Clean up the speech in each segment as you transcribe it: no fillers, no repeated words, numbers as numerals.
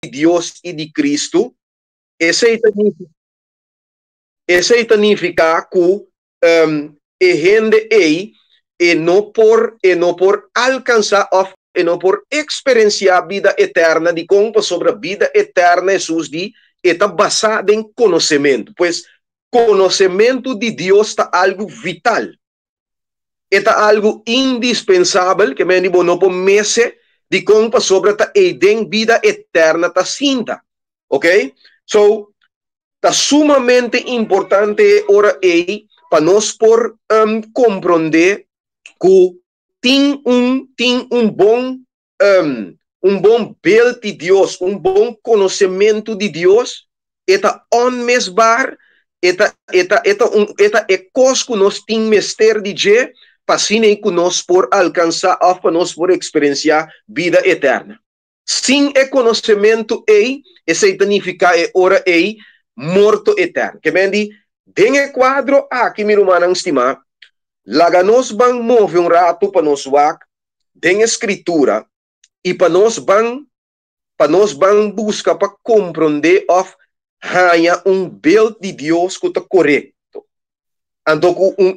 Dios i di Kristu, esei ta esei ta nifiká ku e hende ei e no por e no por alkansá òf e no por eksperensiá bida eterna. Dikon? Pasobra bida eterna, Hesus di, e ta basá den konosementu. Pues, konosementu di Dios ta algu vital. E ta algu indispensabel, ke men di bo no por mese. Dikon? Pasobra ta ei den bida eterna ta sinta. Ok? So, ta sumamente importante e ora ei pa nos por um, komprondé ku tin un tin un bon um, un bon beeld di Dios, un bon konosementu di Dios, e ta onmisbaar, e ta e ta e ta un e ta e kos ku nos tin mester di dje pa asina ku nos por alkansá òf pa nos por eksperensiá bida eterna. Sin e konosementu ei, esei ta nifiká e ora ei morto eterno. Ke men di, den e kuadro aki, mi rumannan stimá, laga nos ban move un ratu pa nos wak den e Skritura i pa nos ban pa nos ban buska pa komprondé òf haña un beld di Dios ku ta korekto. Anto ku un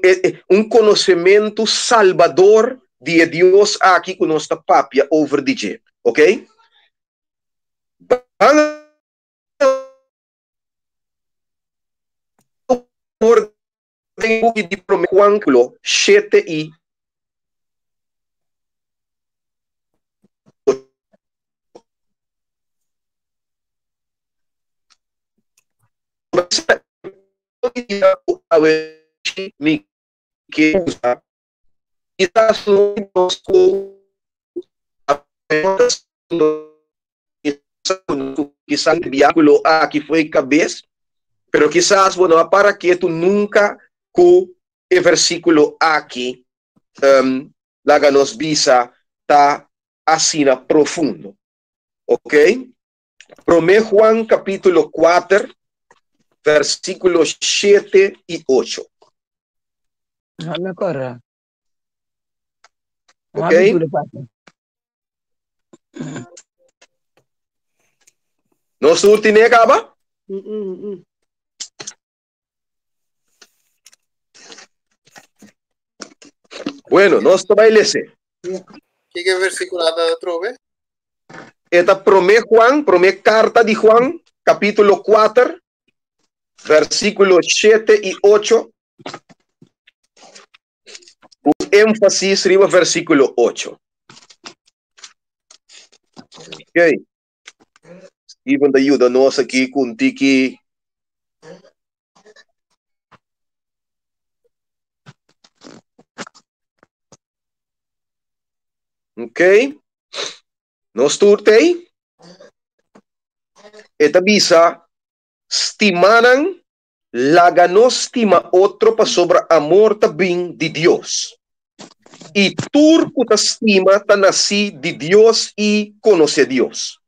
un konosementu salbador di e Dios aki ku nos ta papia over di dje. Ok? Ban awor den buki di Promé Juan kulo shete i Mi ke usa kisas no nos ku kisas biákulo aki foi kabes, pero kisas bo no a para ketu nunka ku e versíkulo aki um, laga nos bisa ta asina profundo. Ok? Promé Juan capítulo 4, versículo 7 i 8. Me acorda. Ok? Nos tur tiene caba? Bueno, nos ta bai lese. Kiko versíkulo ata trobe? E ta promé Juan, promé karta di Juan, kapítulo 4, versíkulo 7 i 8. Ku énfasis riba versíkulo 8. Ok. Steven ta yuda nos aki ku un tiki. Ok. Nos tur tei. E ta bisa, Stimanan, laga nos stima otro pasobra amor ta bin di Dios. I tur ku ta stima ta nasí di Dios i konosé Dios.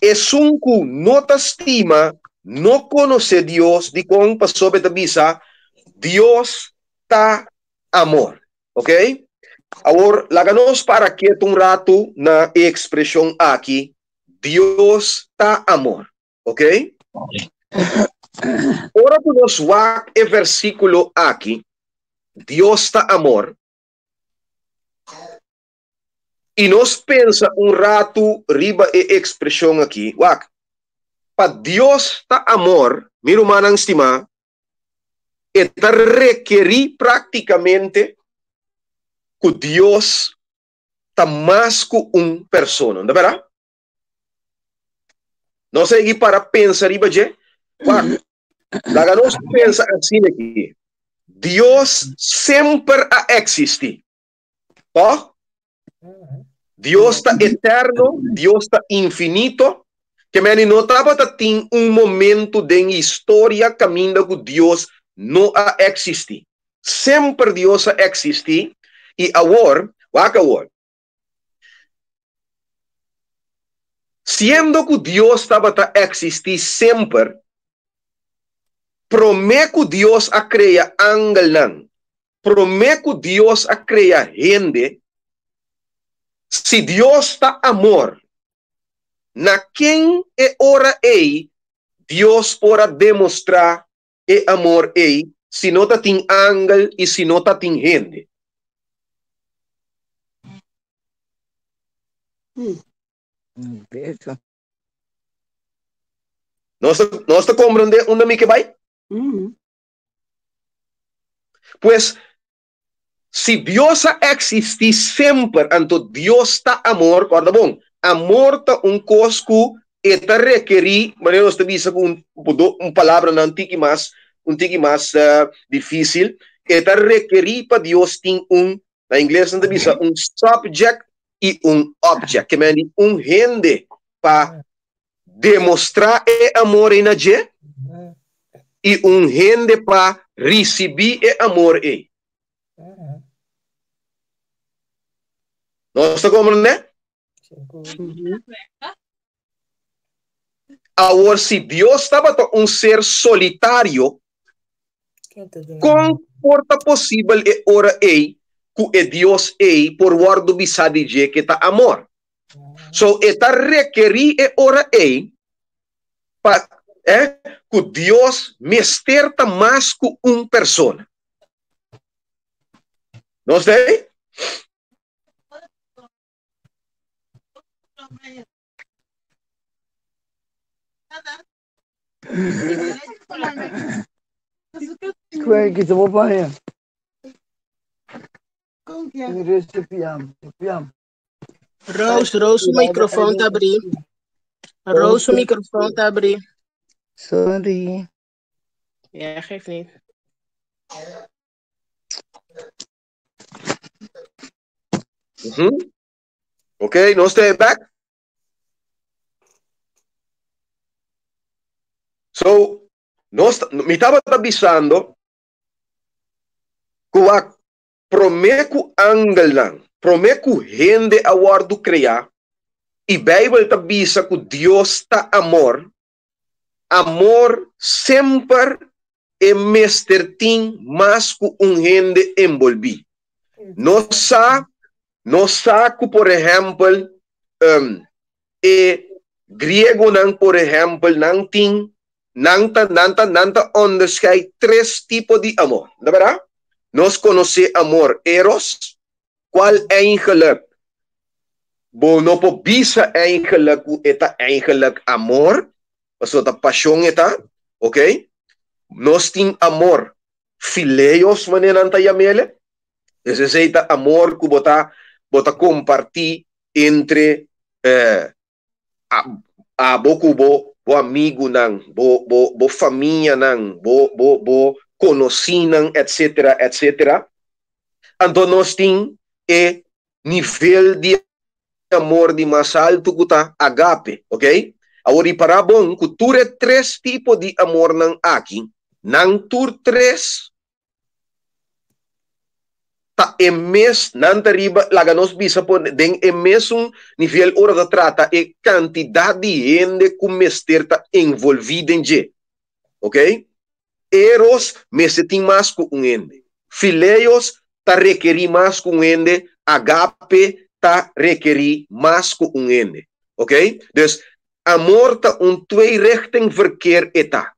Esun ku no ta stima no konosé Dios, dikon? Pasobra e ta bisa, Dios ta amor. Ok? Awor, laga nos para ketu un ratu na e ekspreshon aki, Dios ta amor. Ok? Ora ku nos wak e versíkulo aki, Dios ta amor, i nos pensa un ratu riba e ekspreshon aki, wak, pa Dios ta amor, mi rumannan stimá, e ta rekerí práktikamente ku Dios ta mas ku un persona, no ta bèrdat? Nos a yegi para pensa riba dje? Wak, laga nos pensa asina aki. Dios semper a eksistí. Tòg? Dios ta eterno, Dios ta infinito. Ke meni no tabata tin un momento den historia kaminda ku Dios no a eksistí. Semper Dios a eksistí i awor, wak awor, Siendo ku Dios tabata eksistí semper, promé ku Dios a krea angelnan, promé ku Dios a krea hende, si Dios ta amor, Na ken e ora ei Dios por a demostrá e amor ei si no ta tin angel i si no ta tin hende? Nos ta, nos ta komprendé unda mi ke bai? Pues, si Dios a eksistí semper, anto Dios ta amor, kòrda bon, amor ta un kos ku e ta rekerí, manera nos ta bisa ku un un palabranan tiki mas, un tiki mas difísil, e ta rekerí pa Dios tin un, na ingles nan ta bisa un subject i un object, ke men di un hende pa demostrá e amor ei na dje i un hende pa risibí e amor ei. Nos ta komprendé? Awor, si Dios tabata un ser solitario, kon por ta posibel e ora ei ku e Dios ei por wòrdu bisá di dje ke ta amor? So e ta rekerí e ora ei pa eh, ku Dios mester ta mas ku un persona. Nos ta ei? Kwe ki te bo paña. Roos, Roos, su microfoon ta abrí. Roos, su microfoon ta abrí. Sorry. Ja, geeft niet. Oké, nos ta back. So, nos, mi tabata bisando ku a Promé ku angelnan, promé ku hende a wòrdu kreá, i Beibel ta bisa ku Dios ta amor, amor semper e mester tin mas ku un hende enbolbí. Nos sa, nos sa ku por ehèmpel e griegonan por ehèmpel nan tin Nan ta, nan ta, nan ta onderschei tres tipo di amor. No berdad? Nos conoce amor eros, cual eigenlijk bo no por bisa eigenlijk cu e ta eigenlijk amor, pasobra ta pasion e ta, ok? Nos tin amor fileos, manera nan ta yamele, es esey ta amor cu bo ta, bo ta comparti entre eh, Abo ku bo bo amigunan, bo bo bo famianan, bo bo bo konosínan etcetera etcetera. Anto nos tin e nivel di amor di mas altu ku ta agape, ok? Awor ripará bon ku tur e tres tipo di amornan aki, nan tur tres Ta e mes nan ta riba, laga nos bisa por den e mesun nivel ora ta trata e kantidat di hende ku mester ta envolví den dje. Ok? Eros mester tin mas ku un hende. Fileos ta rekerí mas ku un hende, agape ta rekerí mas ku un hende. Ok? Dus, amor ta un tweerichting verkeer e ta.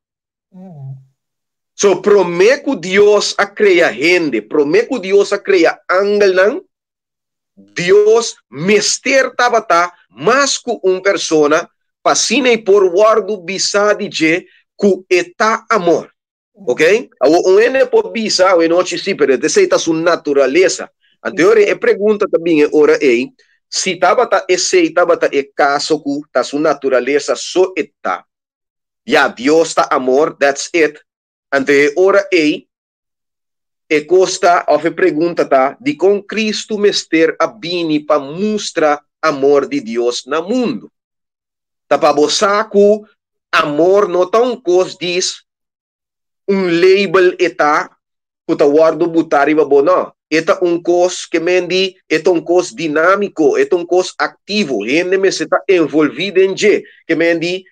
So, promé ku Dios a krea hende, promé ku Dios a krea angelnan, Dios mester tabata mas ku un persona pa asina e por wòrdu bisá di dje ku e ta amor. Ok? Awor, un hende por bisa awe nochi, sí, pero esei ta su naturalesa. Anto e ora e pregunta ta bin e ora ei, si tabata esei tabata e kaso ku ta su naturalesa so e ta, Ya, Dios ta amor, that's it. Anto e ora ei, e kos ta, òf e pregunta ta, dikon Kristu mester a bini pa mustra amor di Dios na mundu? Ta pa bo sa ku amor no ta un kos dis un label e ta ku ta wòrdu butá riba bo, no. E ta un kos ke men di e ta un kos dinámiko, e ta un kos aktivo, hende mester ta envolví den dje. Ke men di,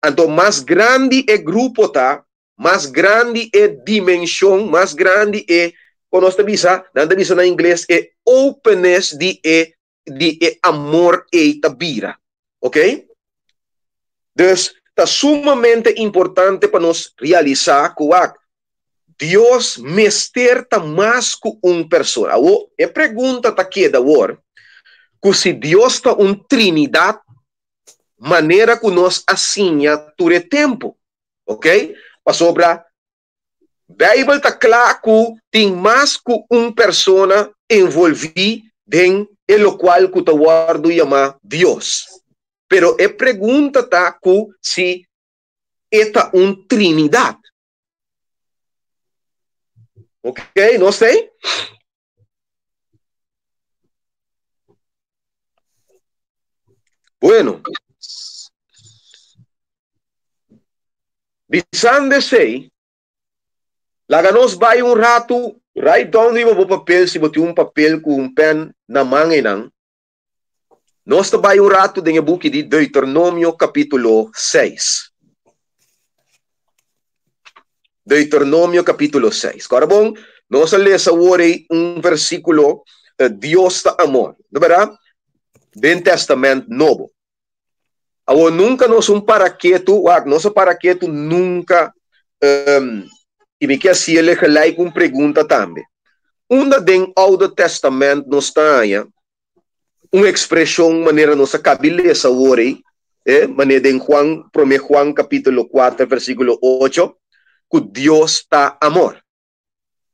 anto mas grandi e grupo ta, mas grandi e dimenshon, mas grandi e, kon nos ta bisa, nan ta bisa na ingles e openness di e di e amor ei ta bira. Ok? Dus ta sumamente importante pa nos realisá ku wak, Dios mester ta mas ku un persona. Awor, e pregunta ta keda awor, ku si Dios ta un Trinidat, manera ku nos a siña tur e tempu. Ok? Pasobra Bijbel ta kla ku tin mas ku un persona envolví den e lokual ku ta wòrdu yamá Dios. Pero e pregunta ta ku si e ta un Trinidat. Ok, nos t'ei? Bueno. Bisando esei, laga nos bai un ratu, write down riba bo papel si bo tin un papel ku un pen na man einan. Nos ta bai un ratu den e buki di Deuteronomio kapítulo 6. Deuteronomio kapítulo 6. Kòrda bon, nos a lesa awor ei un versíkulo, Dios ta amor, no bèrdat? Den Tèstamènt Nobo. Awor nunka nos un para ketu, wak, nos a para ketu nunka, um, i mi ke hasi el gelijk un pregunta tambe. Unda den Oude Tèstamènt nos ta haña un ekspreshon manera nos a kabi lesa awor ei, eh, manera den Juan, promé Juan kapítulo 4 versíkulo 8, ku Dios ta amor?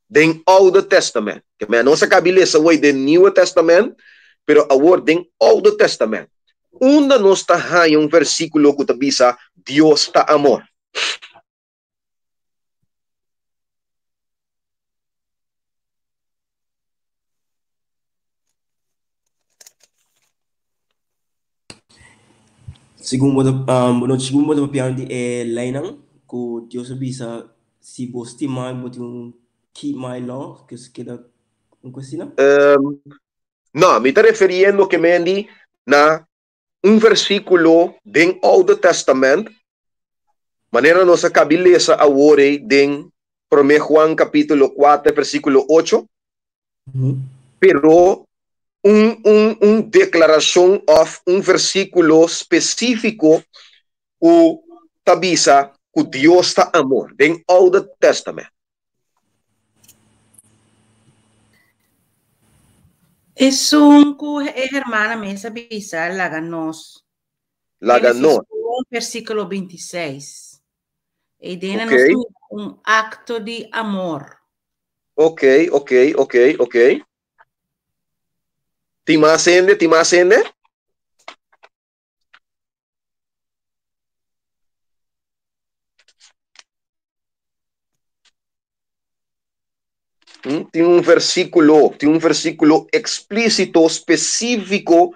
Den Oude Tèstamènt. Ke men nos a kabi lesa awor ei den Nieuwe Tèstamènt, pero awor den Oude Tèstamènt. Unda nos ta haña un versíkulo ku ta bisa Dios ta amor? Segun bo ta, um, bo no, segun bo ta papiando di e leinan ku Dios a bisa, si bo stima mi, bo tin un keep my law, ke su keda un kos asina? Um, no, mi ta referiendo ke mendi na un versíkulo den Oude Tèstamènt, manera nos a kabi lesa awor ei den Promé Juan kapítulo 4 versíkulo 8, pero un, un, un deklarashon òf un versíkulo spesífiko ku ta bisa ku Dios ta amor den Oude Tèstamènt. Esun ku e hermana mes a bisa laga nos. Laga nos. 1 versíkulo 26. E dena nos Ok. un akto di amor. Ok, ok, ok, ok. Tin mas hende? Tin mas hende? Tin un versíkulo, tin un versíkulo eksplísito, spesífiko,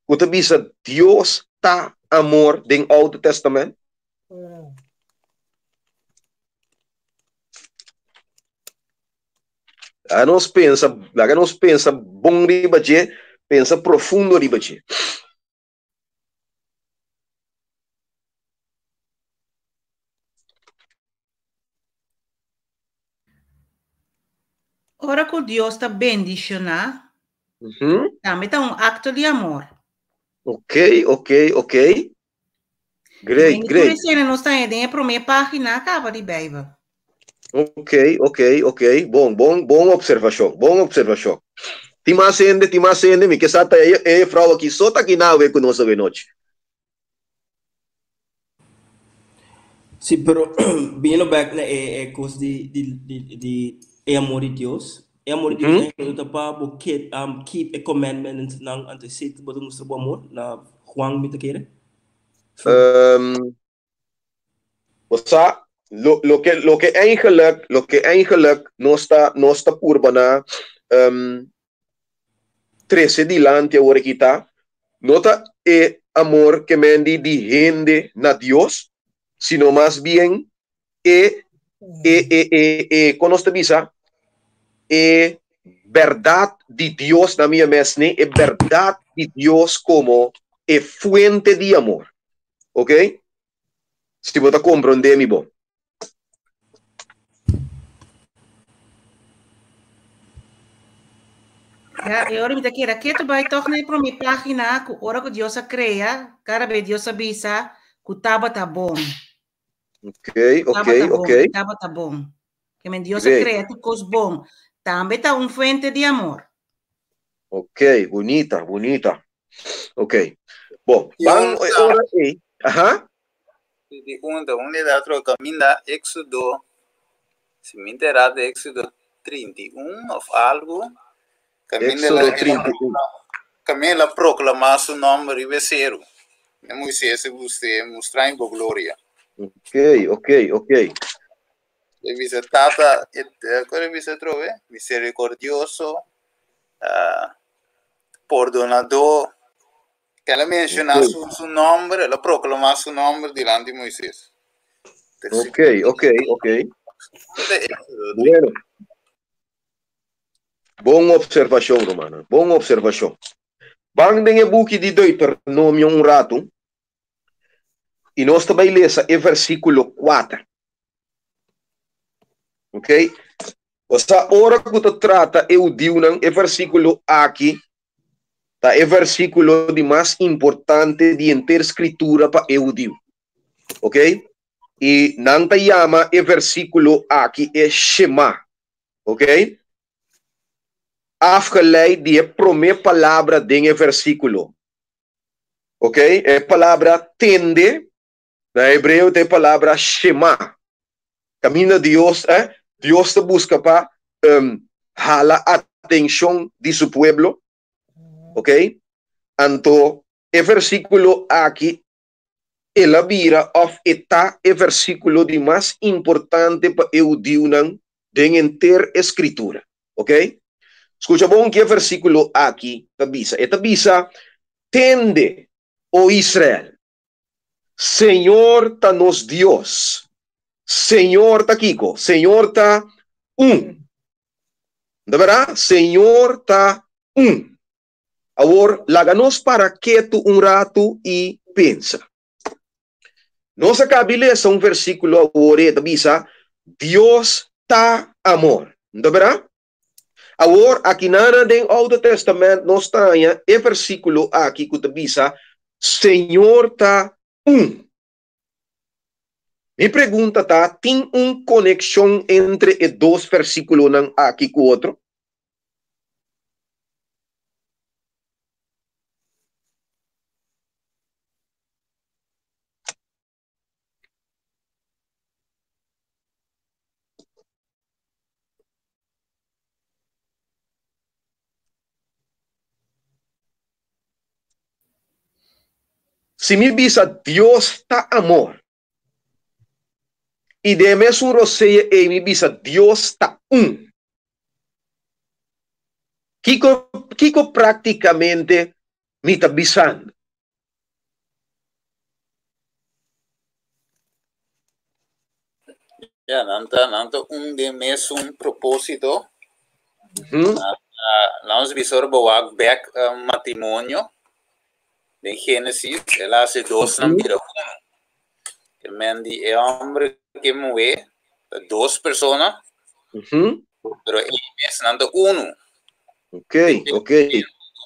ku ta bisa Dios ta amor den Oude Tèstamènt? Laga nos pensa, laga nos pensa bon riba dje, pensa profundo riba dje. Ora ku Dios ta bendishoná, tambe ta un akto di amor. Ok, ok, ok. Great, great. Tur esena nos ta den e promé página kaba di Bijbel. Ok, ok, ok. Bon, bon, bon observashon, bon observashon. Tin mas hende, tin mas hende, mi ke sa ta e, e vrouw aki so ta aki nawe ku nos awe nochi. Sí, pero biniendo back na e, e kos di, di, di, di e amor di Dios. E amor di Dios mm -hmm. ta pa bo keep, um, keep e commandments nan anto si bo ta mustra bo amor na Juan mi ta kere. Um, bo sa, lo, loke, loke eigenlijk, loke eigenlijk nos ta, nos ta purba na um, trese dilanti awor aki ta, no ta e amor ke men di di hende na Dios, sino mas bien e e e e e kon nos ta bisa e bèrdat di Dios na mi mes ne e bèrdat di Dios komo e fuente di amor. Ok? Si bo ta komprondé mi bon. Ja, e ora mi ta keda ketu bai tòg na e promé página ku ora ku Dios a krea, kada bes Dios a bisa. Ku tabata bon. Ok, ok, ok. Tabata bon. Ke men Dios a krea tur kos bon. Tambe ta un fuente di amor. Ok, bunita, bunita. Ok. Bon, ban ora ei. Aha. Di un ta un edad tro kaminda Éxodo, si mi entera de Éxodo 31 of algo, kaminda Éxodo 31. Kaminda el a proklamá su nòmber riba e seru. E Moisés a busk'é, Mustra mi bo gloria. Ok, ok, ok. E bisa, Tata, e, kon e bisa atrobe? Misericordioso, uh, pordonadó. El a menshoná su, su nòmber, el a proklamá su nòmber dilanti Moisés. Ok, ok, ok. Bueno. Bon observashon, rumannan. Bon observashon. Ban den e buki di Deuteronomio un ratu i nos ta bai lesa e versíkulo 4. Ok? Osea, ora ku ta trata e hudiunan, e versíkulo aki ta e versíkulo di mas importante di henter Skritura pa e hudiu. Ok? I nan ta yama e versíkulo aki e Shema. Ok? Afgeleid di e promé palabra den e versíkulo. Ok? E palabra tende na hebreo ta e palabra Shema. Kaminda Dios, eh, Dios ta buska pa um, hala atenshon di su pueblo. Ok? Anto e versíkulo aki el a bira òf e ta e versíkulo di mas importante pa e hudiunan den henter e Skritura. Ok? Skucha bon ke e versíkulo aki ta bisa. E ta bisa, Tende, o Israel, Señor ta nos Dios. Señor ta kiko? Señor ta un. Ta bèrdat? Señor ta un. Awor, laga nos para ketu un ratu i pensa. Nos a kabi lesa un versíkulo awor e ta bisa, Dios ta amor. No ta bèrdat? Awor, akinana den Oude Tèstamènt nos ta haña e versíkulo aki ku ta bisa, Señor ta un. Mi pregunta ta, tin un konekshon entre e dos versíkulonan aki ku otro? Si mi bisa Dios ta amor i den e mesun rosea ei mi bisa Dios ta un, kiko kiko praktikamente mi ta bisando? Ya, nan ta, nan ta un den mesun propósito. Nan bisa ora bo wak bek matrimonio den Génesis, el a hasi dos nan bira uno. Ke men di e hombre ke muhé ta dos persona, pero e mes nan ta uno. Ok, ok.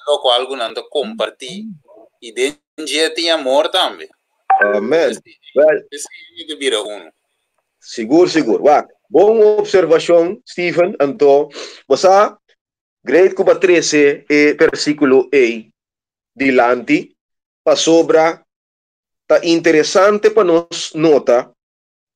Lokual ku nan ta kompartí i den dje tin amor tambe. Amen. Well, Esei ta bira uno. Sigur, sigur. Wak, bon observashon, Steven. Anto, bo sa, great ku bo a trese e versíkulo ei dilanti, pasobra ta interesante pa nos nota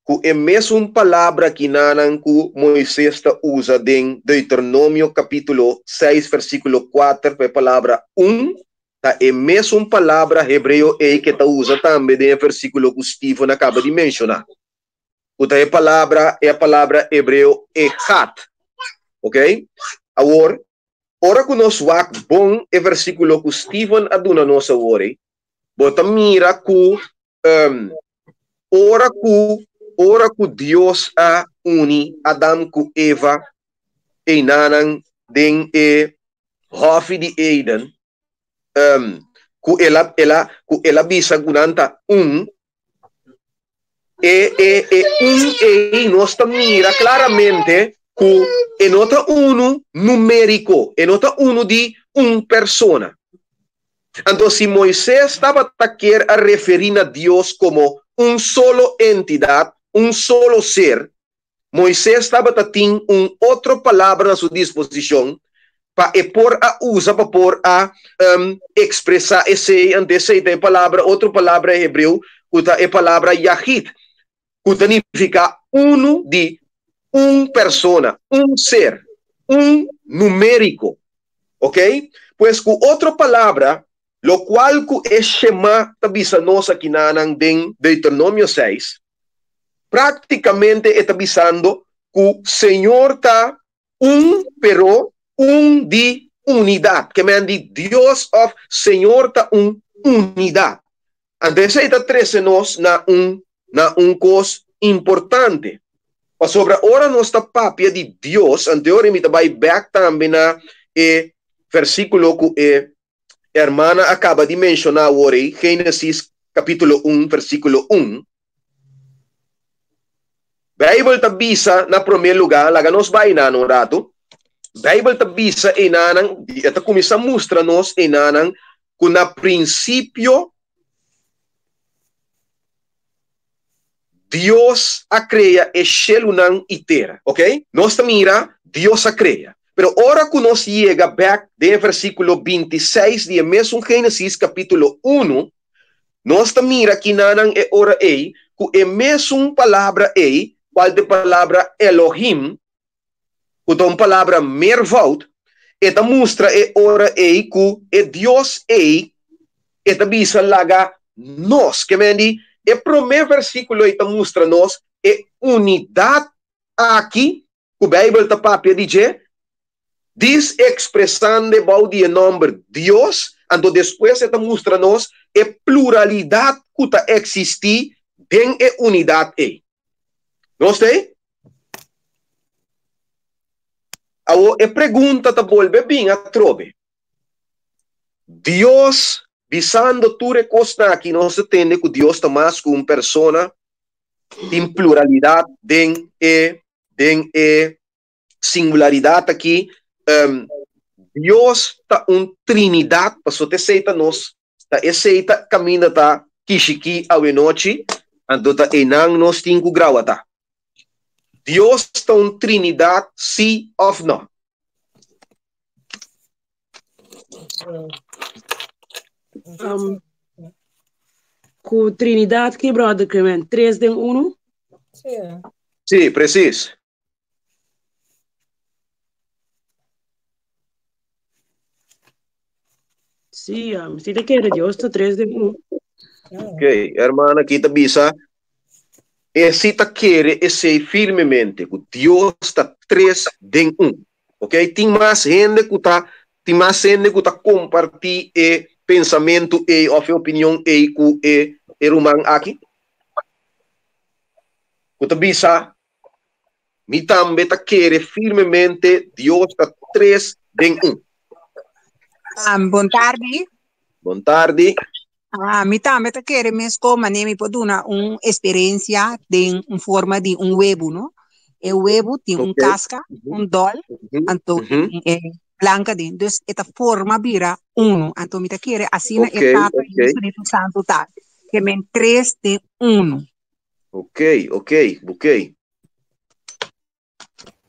ku e mesun palabra kinanan ku Moises ta usa den Deuteronomio kapítulo seis versíkulo kuater pa e palabra un, ta e mesun palabra hebreo ei ku e ta usa tambe den e versíkulo ku Steven a kaba di menshoná, ku ta e palabra e palabra hebreo echad. Oké? Awor, ora ku nos wak bon e versíkulo ku Steven a duna nos awor ei, bo ta mira ku Ora ku ora ku Dios a uni Adam ku Eva einanan den e hòfi di Eden, ku el a el a ku el a bisa ku nan ta un, e e e un ei nos ta mira klaramente ku e no ta unu numériko, e no ta unu di un persona. Anto si Moises tabata kier a referí na Dios komo un solo entidat, un solo ser, Moises tabata tin un otro palabra na su disposishon pa e por a usa pa por a ekspresá esei. Anto esei ta e palabra, otro palabra hebreo ku ta e palabra yahid, ku ta nifiká unu di un persona, un ser, un numériko. Ok? Pues ku otro palabra, lokual ku e Shema ta bisa nos akinanan den Deuteronomio seis, práktikamente e ta bisando ku Señor ta un pero un di unidat. Ke men di Dios òf Señor ta un unidat. Anto esei ta trese nos na un na un kos importante. Pasobra ora nos ta papia di Dios, anto ora mi ta bai bèk tambe na e versíkulo ku e hermana a kaba di menshoná awor ei, Génesis kapítulo un versíkulo un. Beibel ta bisa na promé lugá, laga nos bai einan un ratu. Beibel ta bisa einanan, e ta kuminsá mustra nos einanan ku na prinsipio Dios a krea e shelunan i tera. Ok? Nos ta mira Dios a krea. Pero ora ku nos yega bèk den e versíkulo 26 di e mesun Génesis kapítulo 1, Nos ta mira kinanan e ora ei ku e mesun palabra ei, kual ta e palabra Elohim, ku ta un palabra meervoud, e ta mustra e ora ei ku e Dios ei, e ta bisa laga nos. Ke men di, e promé versíkulo ei ta mustra nos e unidat aki ku Beibel ta papia di dje, dis ekspresando bou di e nòmber Dios, anto despues e ta mustra nos e pluralidat ku ta eksistí den e unidat ei. Nos ta ei? Awor e pregunta ta bolbe bin atrobe. Dios bisando tur e kosnan aki, nos ta tende ku Dios ta mas ku un persona, tin pluralidat den e den e singularidat aki. Um, Dios ta un trinidat, paso te esei ta nos, ta esei ta kaminda ta kishiki awenochi, anto ta einan nos tin ku grawata. Dios ta un trinidat, sí òf no? Um, ku Trinidad ki brother Clement, tres den uno? Sí. Sí, precies. Sí, um, si te quiere Dios ta tres den uno. Ok, hermana aquí ta bisa, e si ta kere esei firmemente, ku Dios ta tres den un. Ok, tin mas hende ku ta tin mas hende ku ta kompartí e pensamentu ei òf e opinion ei ku e e ruman aki? Ku ta bisa, Mi tambe ta kere firmemente Dios ta tres den un. Um, bon tardi. Bon tardi. Ah, mi tambe ta kere mesko mane mi por duna un experiencia den un forma di un webu, no? E webu tin un casca, un dol, anto e blanca den. Dus e ta forma bira uno. Anto mi ta kere asina e Tata y Spiritu Santo ta. Ke men tres den uno. Ok, ok, ok.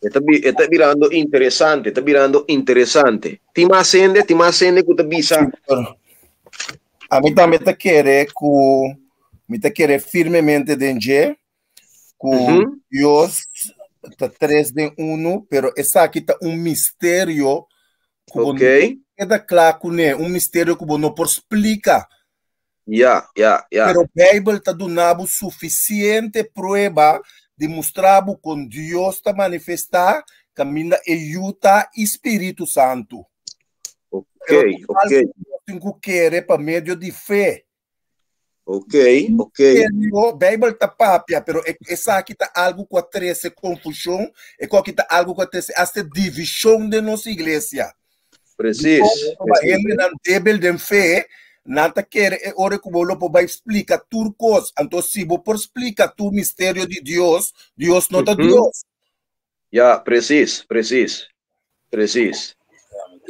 E ta, e ta birando interesante, ta birando interesante. Tin mas hende, tin mas hende ku ta bisa. A mi tambe ta kere ku mi ta kere firmemente den dje ku mm -hmm. Dios ta tres den uno, pero esaki ta un misterio ku bo okay. no keda kla kuné, un misterio ku bo no por splika. Ja, ja, ja. Pero Bijbel ta duna bo sufisiente prueba di mustra bo kon Dios ta manifestá kaminda e Yu ta i Spiritu Santu. Ok, Pero ta ok. algu ku nos tin ku kere pa medio di fe. Ok, ok. Misterio, Bijbel ta papia, pero e, esaki ta algu ku a trese konfushon, e ku ta algu ku a trese hasta divishon den nos iglesia. Precies. Pasobra hendenan débil den fe, nan ta kere e ora ku bo lo por bai splika tur kos. Anto si bo por splika tur misterio di Dios, Dios no ta Dios. Ja, precies, precies, precies.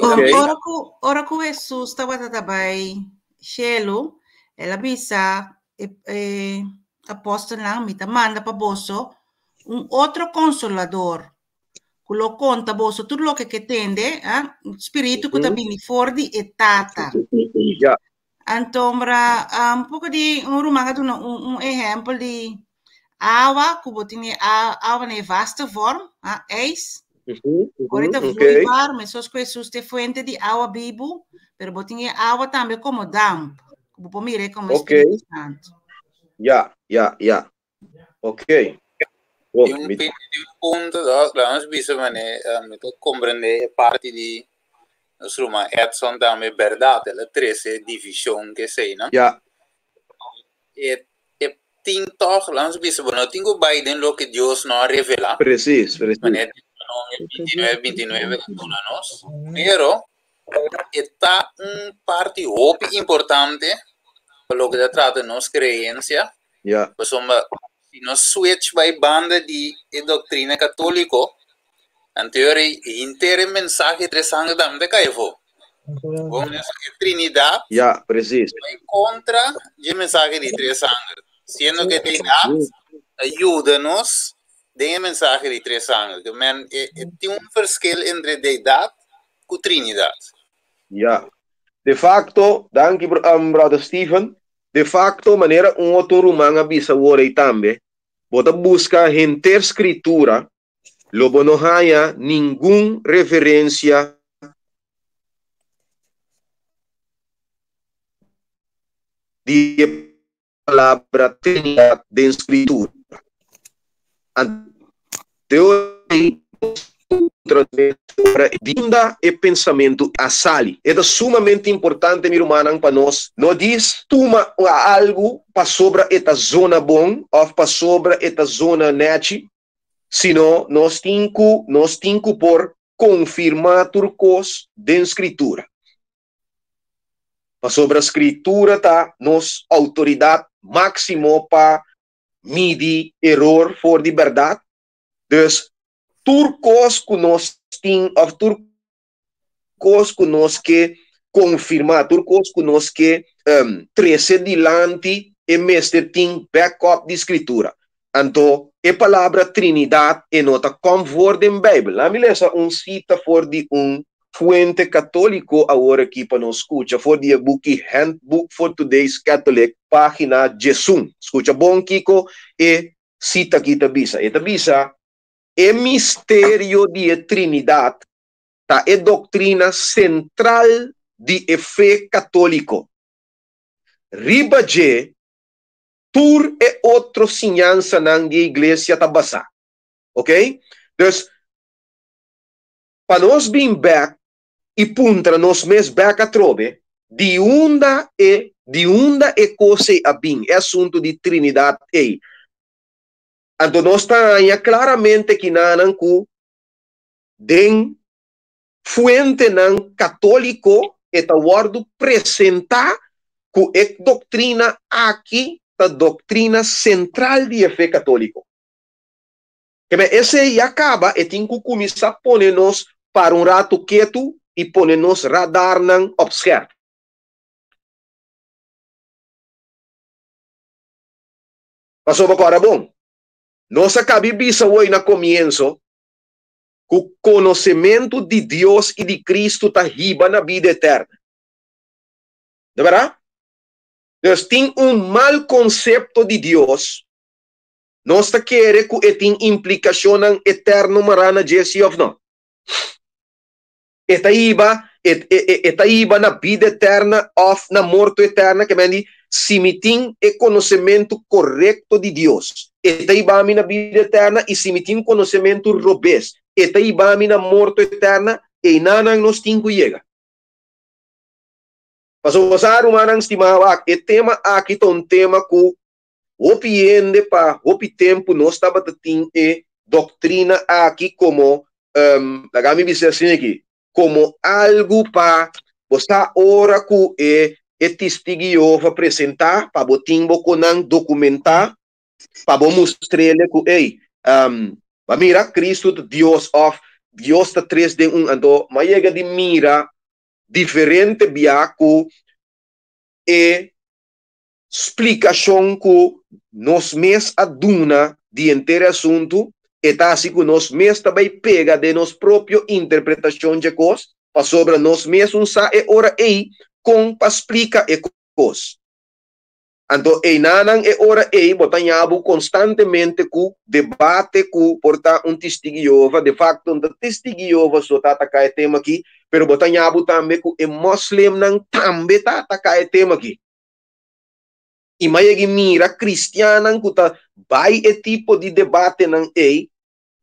Okay. Ora ku, ora ku Jesus tabata ta bai shelu, el a bisa e, e apòstelnan, mi ta manda pa boso un otro konsolador, ku lo konta boso tur loke ke tende, ah, un spiritu ku ta bini for di e Tata. Ja. Anto, mra, un poko di un ruman a duna un, un ehèmpel di awa ku bo tin e awa na e vaste vorm, ah, ijs. Ora ta vloeibaar, mesos ku Hesus ta e fuente di awa bibu, pero bo tin e awa tambe komo damp, ku bo por mira e komo Spiritu Santu. Ja, ja, ja. Ok. Bon, Di un, mi... di un punto, no, laat ons bisa mane, mi ta comprende e parti di nos ruman Edson tambe, berdad, el a trece division ke esei, no? Ja. E, e tin toch, laat ons bisa, bo no tin ku bai den loke Dios no a revela. Precies, precies. Mane Deuteronomio 29, 29 ta duna nos, pero e ta un parti hopi importante pa loke ta trata nos creencia. Ja. Pasobra si nos switch bai banda di e doctrina católico, anto e henter e mensahe tres sangre tambe ta cai afó. Bon, e Trinidad Ja, precies. bai contra dje mensahe di tres sangre, siendo que Trinidad ta yuda nos den e mensahe di tres sangre. Ke men e, e tin un verschil entre deidad ku Trinidad. Ja. De facto, danki um, brother Steven. De facto, manera un otro ruman a bisa awor ei tambe, bo ta busca henter scritura, lo bo no haña ningun referencia di e palabra Trinidad den Scritura. Anto ei unda e pensamentu a sali. E ta sumamente importante, mi rumannan, pa nos no djis tuma algu pasobra e ta zona bon òf pasobra e ta zona nèchi, sino nos tin ku nos tin ku por konfirmá tur kos den Skritura. Pasobra Skritura ta nos outoridat máksimo pa midi eror for di bèrdat. Dus, tur kos ku nos tin òf tur kos ku nos ke konfirmá, tur kos ku nos ke trese dilanti, e mester tin backup di Skritura. Anto, e palabra Trinidat e no ta kom for den Beibel. Laat mi lesa un sita for di un fuente katóliko awor aki pa nos skucha, for di e buki Handbook for Today's Catholic, página 11. Skucha bon kiko e sita aki ta bisa. E ta bisa, E misterio di e Trinidat ta e doktrina sentral di e fe katóliko. Riba dje tur e otro siñansanan di e iglesia ta basá. Ok? Dus, pa nos bin bèk i puntra nos mes bèk atrobe, di unda e, di unda e kos ei a bin, e asuntu di Trinidat ei? Anto nos ta haña klaramente kinanan ku den fuentenan katóliko e ta wòrdu presentá ku e doktrina aki ta doktrina sentral di e fe katóliko. Keme esei ya kaba e tin ku kuminsá pone nos para un ratu ketu i pone nos radarnan op scherp. Pasobra ku ora bon, nos a kabi bisa woi na komienso ku konosementu di Dios i di Kristu ta hiba na bida eterna. No bèrdat? Dus tin un mal konsepto di Dios, nos ta kere ku e tin implikashonnan eterno mará na dje, sí òf no? E ta hiba, e, e, e ta hiba na bida eterna òf na morto eterna, ke men di, si mi tin e konosementu korekto di Dios, e ta hiba mi na bida eterna, i si mi tin konosementu robes, e ta hiba mi na morto eterna, einanan nos tin ku yega. Pasobra sa, rumannan stimá, wak, e tema aki ta un tema ku hopi hende pa hopi tempu nos tabata tin e doktrina aki komo, um, laga mi bisa asina aki, komo algu pa bo sa ora ku e e Testigu Jehova presentá pa bo tin bo konan dokumentá pa bo mustr'ele ku ey, um, ba mira Kristu ta Dios òf. Dios ta tres den un. Anto m'a yega di mira diferente bia ku e splikashon ku nos mes a duna di henter e asuntu, e ta hasi ku nos mes ta bai pega den nos propio interpretashon dje kos, pasobra nos mes un sa e ora ei kon pa splika e kos. Anto einanan e ora ei bo ta ña bo konstantemente ku debate ku por ta un Testigi Jehova, de fakto no ta Testigi Jehova so ta ataká e tema aki, pero bo ta ña bo tambe ku e moslimnan tambe ta ataká e tema aki. I m'a yega i mira kristiannan ku ta bai e tipo di debatenan ei,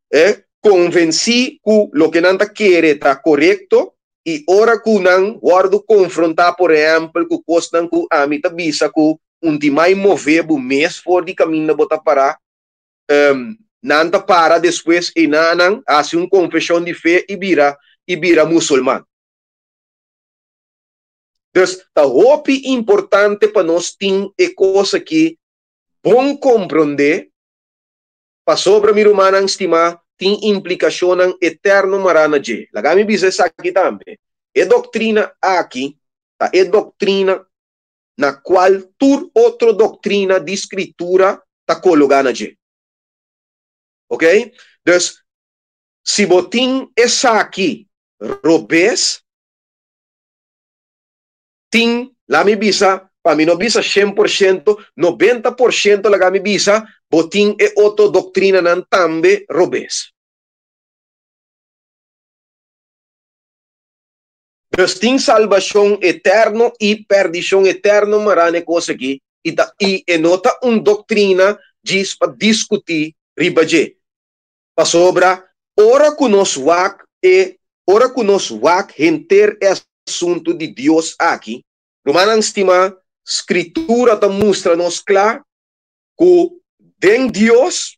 eh, konvensí ku loke nan ta kere ta korekto, i ora ku nan wòrdu konfrontá, por ehèmpel, ku kosnan ku ami ta bisa ku un tin mai move bo mes for di kaminda bo ta pará, nan ta para despues einanan hasi un konfeshon di fe i bira i bira musulman. Dus ta hopi importante pa nos tin e kos aki bon komprondé. Pasobra, mi rumannan stimá, tin implikashonnan eterno mará na dje. Laga mi bisa esaki tambe, E doktrina aki ta e doktrina na kual tur otro doktrina di Skritura ta kologá na dje. Ok? Dus, si bo tin esaki robes, tin, laga mi bisa, pa mi no bisa 100%, 90% laga mi bisa, bo tin e otro doctrinanan tambe robes. Dus tin salbacion eterno y perdicion eterno mará na e cos aki, y ta y e no ta un doctrina djis pa discuti riba dje. Pasobra ora cu nos wak e ora cu nos wak henter e asuntu di Dios aki, rumannan stimá, Scritura ta mustra nos cla cu den Dios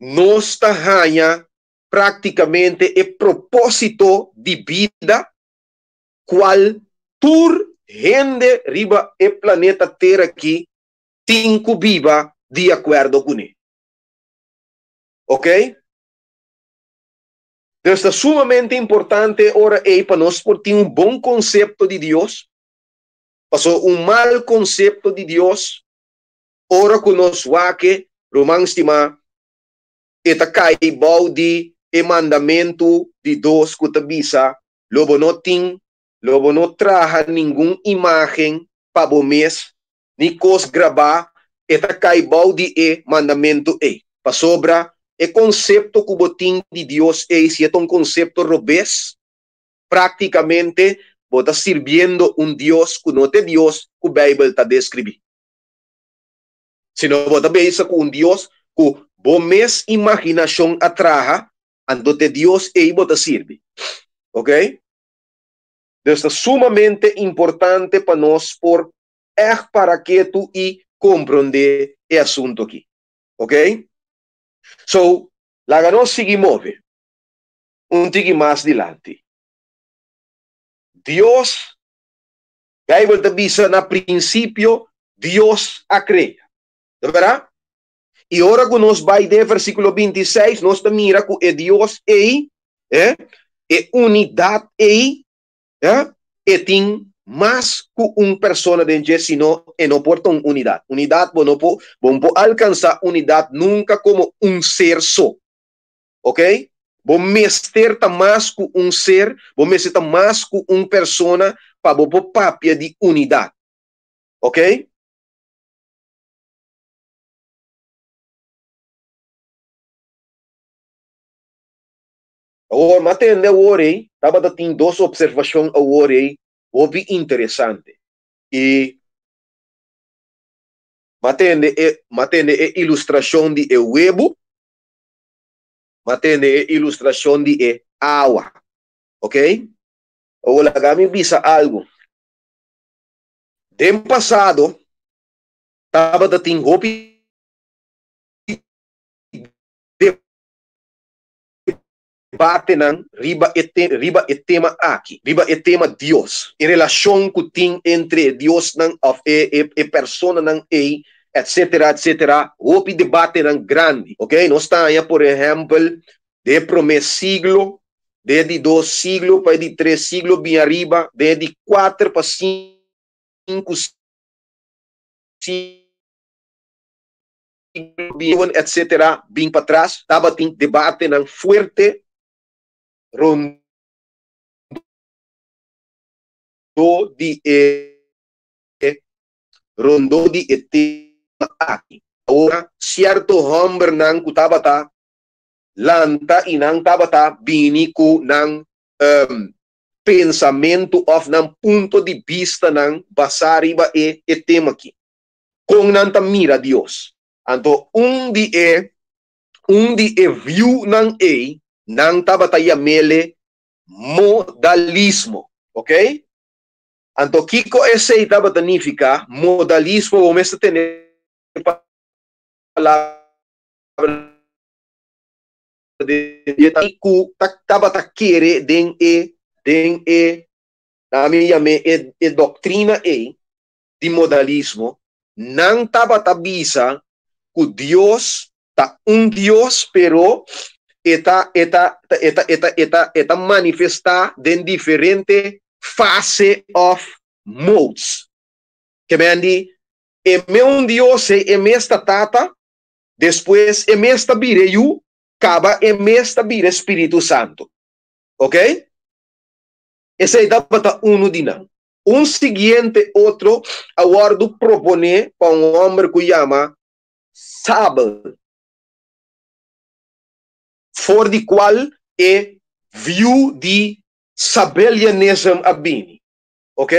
nos ta haña practicamente e proposito di bida cual tur hende riba e planeta Tera aki tin cu biba di acuerdo cune. Ok? Dus ta sumamente importante ora ei pa nos por tin un bon concepto di Dios, paso un mal concepto di Dios, ora cu nos wak-e, ruman stima, e ta cai bou di e mandamento di Dos cu ta bisa, Lo bo no tin, lo bo no traha ningun imagen pa bo mes, ni kos grabá, e ta kai bou di e mandamentu ei. Pasobra e konsepto ku bo tin di Dios ei, si e ta un konsepto robes, práktikamente bo ta sirbiendo un Dios ku no ta e Dios ku Beibel ta deskribí. Sino bo ta bisa ku un Dios ku bo mes imaginashon a traha, anto ta e Dios ei bo ta sirbi. Oké? Dus ta sumamente importante pa nos por ègt para ketu i komprondé e asuntu akí. Oké? So, laga nos sigui move un tiki mas dilanti. Dios, Beibel ta bisa na prinsipio Dios a krea. Ta bèrdat? I ora ku nos bai den versíkulo 26, nos ta mira ku e Dios ei, eh, e unidat ei, eh, e tin mas ku un persona den dje, sino e no por ta un unidat. Unidat bo no por, bo no por alkansá unidat nunka komo un ser so. Ok? Bo mester ta mas ku un ser, bo mester ta mas ku un persona pa bo por papia di unidat. Ok? Awor, m'a tende awor ei, tabata tin dos observacion awor ei hopi interesante. I m'a tende e, m'a tende e ilustracion di e webu, m'a tende e ilustracion di e awa. Ok? Awor laga mi bisa algu. Den pasado, tabata tin hopi debatenan riba e riba e tema aki, riba e tema Dios, e relashon ku tin entre e diosnan òf e e e personanan ei, etsetera, etsetera, hopi debatenan grandi, ok. Nos ta haña por ehèmpel. Den e promé siglo, den e di dos siglo pa e di tres siglo bin ariba, den e di kuater pa sinku siglo bin etcetera bin patras, tabatin debatenan fuerte rondó di e rondó di e tema aki. Ora sierto hòmbernan ku tabata lanta i nan tabata bini ku nan pensamentu òf nan punto di bistanan basá riba e e tema aki. Kon nan ta mira Dios? Anto un di e un di e viewnan ei nan tabata yam'ele modalismo. Oké? Anto kiko esei tabata nifiká? Modalismo bo mester tene palabra den ku tabata kere den e den e nan yam'é e e doktrina ei di modalismo, nan tabata bisa ku Dios ta un Dios pero e ta e ta e ta e ta e ta e ta manifestá den diferente fase òf modes. Ke men di e me un Dios ei e mes ta Tata, despues e mes ta bira e Yu, kaba e mes ta bira e Spiritu Santu. Oké? Esei tabata unu di nan. Un siguiente otro a wòrdu proponé pa un hòmber ku yama Sabel, for di kual e view di Sabellianism a bini. Ok?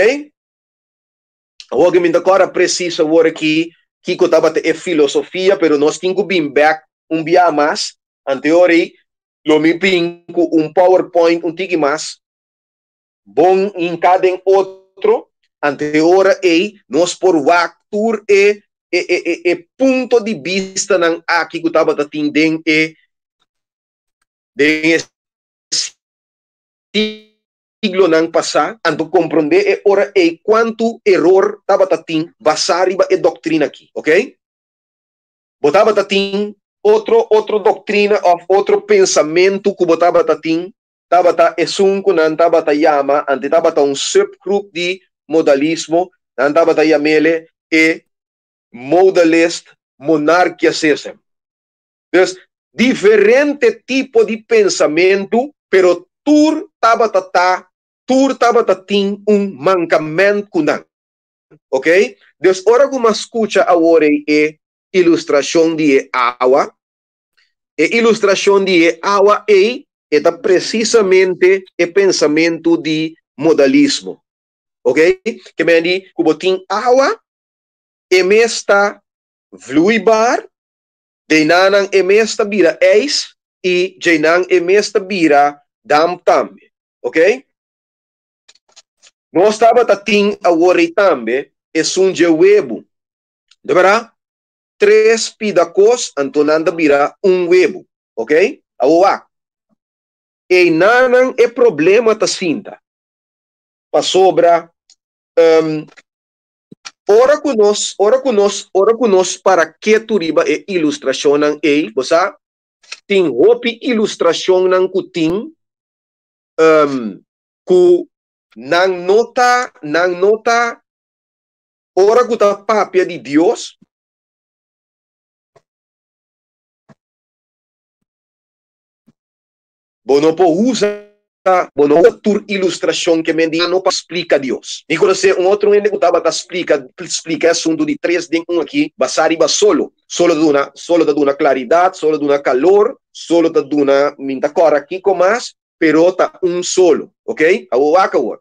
Awor ku mi ta kòrda presis awor aki kiko tabata e filosofia, pero nos tin ku bin bèk un bia mas. Anteor ei lo mi bin ku un PowerPoint un tiki mas bon hinká den otro, ante ora ei nos por wak tur e e e e punto di bistanan aki ku tabata tin den e den e siglonan pasá, anto komprondé e ora ei kuantu eror tabata tin basá riba e doktrina aki, oké? Bo tabata tin otro otro doktrina òf otro pensamentu ku bo tabata tin tabata esun ku nan tabata yama, ante tabata un subgrup di modalismo, nan tabata yam'ele e modalist monarchiasism. Dus, diferente tipo di pensamentu, pero tur tabata ta, tur tabata tin un mankament ku nan. Ok? Dus ora ku mi a skucha awor ei e ilustrashon di e awa, E ilustrashon di e awa ei e ta presisamente e pensamentu di modalismo. Ok? Ke men di ku bo tin awa, e mes ta vloeibaar, djeinan e mes ta bira ijs i djeinan e mes ta bira damp tambe. Ok? Nos tabata tin awor ei tambe esun dje webu. De berdad? Tres pida kos anto nan ta bira un webu. Ok? Awor wak. Einanan e problema ta sinta. Pasobra um, ora ku nos, ora ku nos, ora ku nos para ketu riba e ilustrashonnan ei, bo sa, tin hopi ilustrashonnan ku tin um, ku nan no ta, nan no ta Ora ku ta papia di Dios, bo no por usa bo no usa tur ilustrashon ke men di no pa splika Dios. Mi konosé un otro hende ku tabata splika splika e asuntu di tres den un aki basá riba solo. Solo ta duna solo ta duna klaridat, solo ta duna kalor, solo ta duna mi ta kòrda kiko mas, pero ta un solo. Oke? Awor wak awor.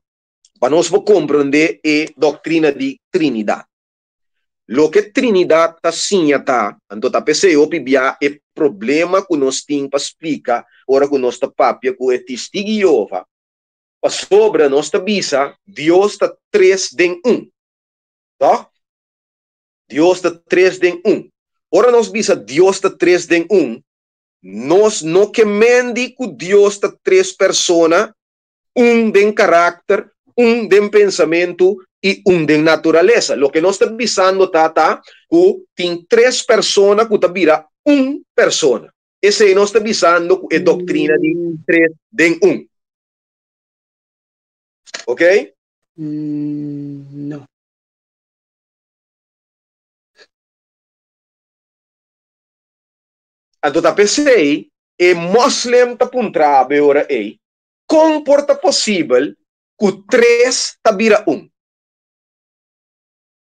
Pa nos por komprondé e doktrina di Trinidat. Loke Trinidat ta siña ta, anto ta p'esei hopi bia e problema ku nos tin pa splika ora ku nos ta papia ku e Testigu di Jehova, pasobra nos ta bisa Dios ta tres den un. Tòg? Dios ta tres den un. Ora nos bisa Dios ta tres den un, nos no ke mendi ku Dios ta tres persona un den karakter, un den pensamentu i un den naturalesa. Loke nos ta bisando ta ta ku tin tres persona ku ta bira un persona. Esei nos ta bisando ku e doktrina di tres den un. Ok? No. Anto ta p'esei e moslim ta puntra bo e ora ei, kon por ta posibel ku tres ta bira un?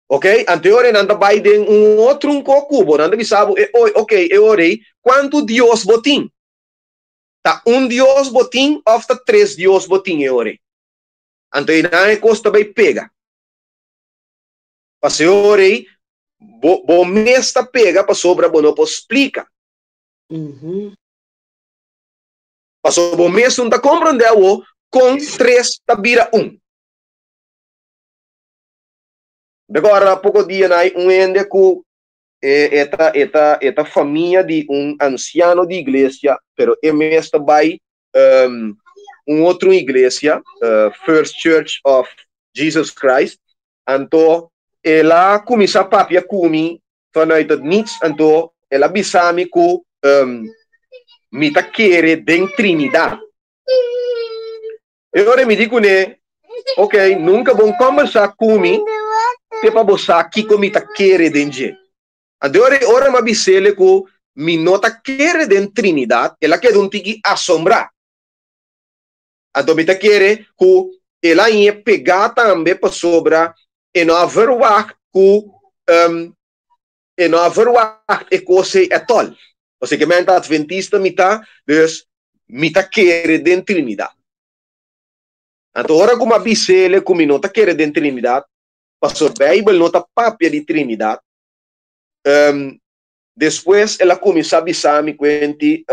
Ok, anto e ora ei nan ta bai den un otro un ko ku bo, nan ta bisa bo e oi, ok, e ora ei kuantu Dios bo tin? Ta un Dios bo tin òf ta tres Dios bo tin e ora ei? Anto einan e kos ta bai pega. Pasobra e ora ei bo bo mes ta pega pasobra bo no por splika. Pasobra bo mes no ta komprondé awo kon tres ta bira un. Agora poko dia na un hende ku e ta e ta e ta famia di un ansiano di iglesia, pero e mes ta bai um, un otro iglesia, First Church of Jesus Christ. Anto el a kuminsá papia ku mi vanuit het niets, anto el a bisa mi ku um, mi ta kere den Trinidad. E ora mi di kuné, Ok, nunka bon kòmbersá ku mi te pa bo sa kiko mi ta kere den dje. Anto e ora ei ora mi a bis'el ku mi no ta kere den Trinidat, el a keda un tiki asombrá. Anto mi ta kere ku el a hañ'é pegá tambe pasobra e no a verwagt ku e no a verwagt e kos ei ètòl. Pasobra ke mi ta adventista mi ta, dus mi ta kere den Trinidat. Anto ora ku mi a bis'el ku mi no ta kere den Trinidat, pasobra Beibel no ta papia di Trinidat, despues el a kuminsá bisa mi kuenti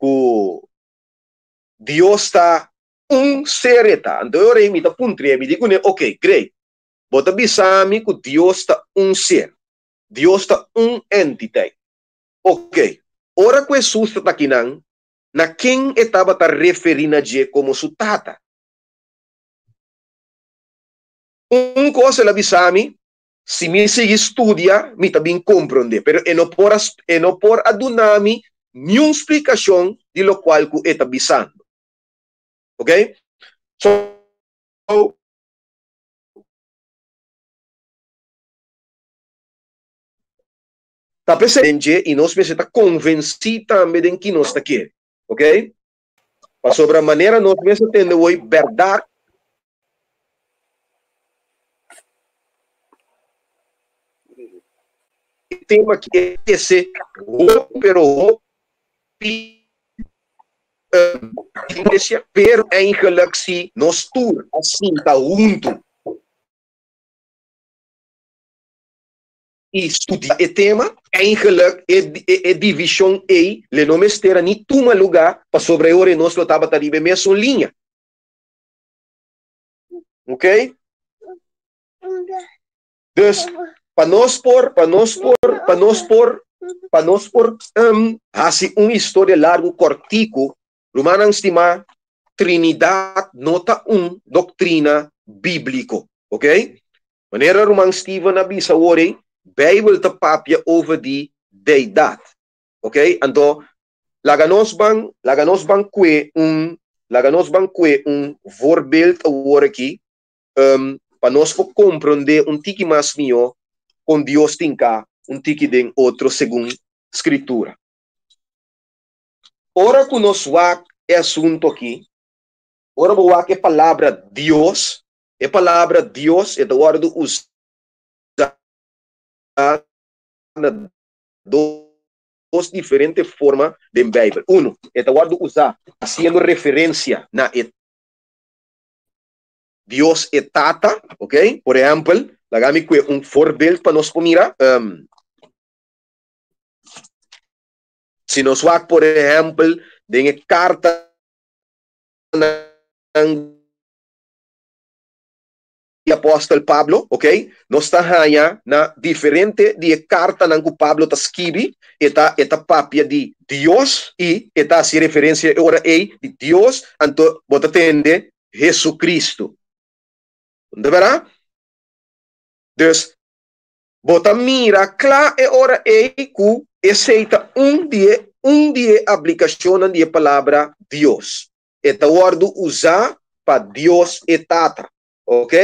ku Dios ta un ser e ta. Anto e ora ei mi ta puntr'é, mi di kuné, ok, great, bo ta bisa mi ku Dios ta un ser, Dios ta un entiteit. Ok, ora ku Hesus ta takinan, na ken e tabata referí na dje komo su Tata? Un kos el a bisa mi, si mi sigui studia, mi ta bin komprondé. Pero e no por a, e no por a duna mi niun splikashon di lokual ku e ta bisando. Ok? So, ta p'esei den dje i nos mester ta konvensí tambe den ki nos ta kere. Ok? Pasobra manera nos mester tende woi bèrdat. E tema ki e trese hopi pero hopi iglesia, pero eigenlijk si nos tur a sinta huntu i studia e tema, eigenlijk e e divishon ei le no mester a ni tuma lugá pasobra e ora ei nos lo tabata riba e mesun liña. Ok? Dus, pa nos por, pa nos por, pa nos por, pa nos por um, hasi un historia largu kòrtiku, rumannan stimá, Trinidat no ta un doktrina bíbliko. Ok? Manera ruman Steven a bisa awor ei, Bijbel ta papia over di deidat. Ok? Anto, laga nos ban, laga nos ban kue un, laga nos ban kue un voorbeeld awor aki, um, pa nos por komprondé un tiki mas mihó kon Dios tin ka un tiki den otro segun Skritura. Ora ku nos wak e asuntu aki, ora bo wak e palabra Dios, E palabra Dios e ta wòrdu usá na dos diferente forma den Beibel. Unu, e ta wòrdu usá hasiendo referensia na e Dios e Tata, ok? Por ehèmpel, laga mi kue un voorbeeld pa nos por mira. Si nos wak por ehèmpel den e kartanan di apòstel Pablo, ok, nos ta haña na diferente di e kartanan ku Pablo ta skibi, e ta e ta papia di Dios i e ta hasi referensia e ora ei di Dios, anto bo ta tende Hesukristu. No ta bèrdat? Dus, bo ta mira kla e ora ei ku esei ta un di e. un di e aplikashonnan di e palabra Dios. E ta wòrdu usá pa Dios e Tata. Ok?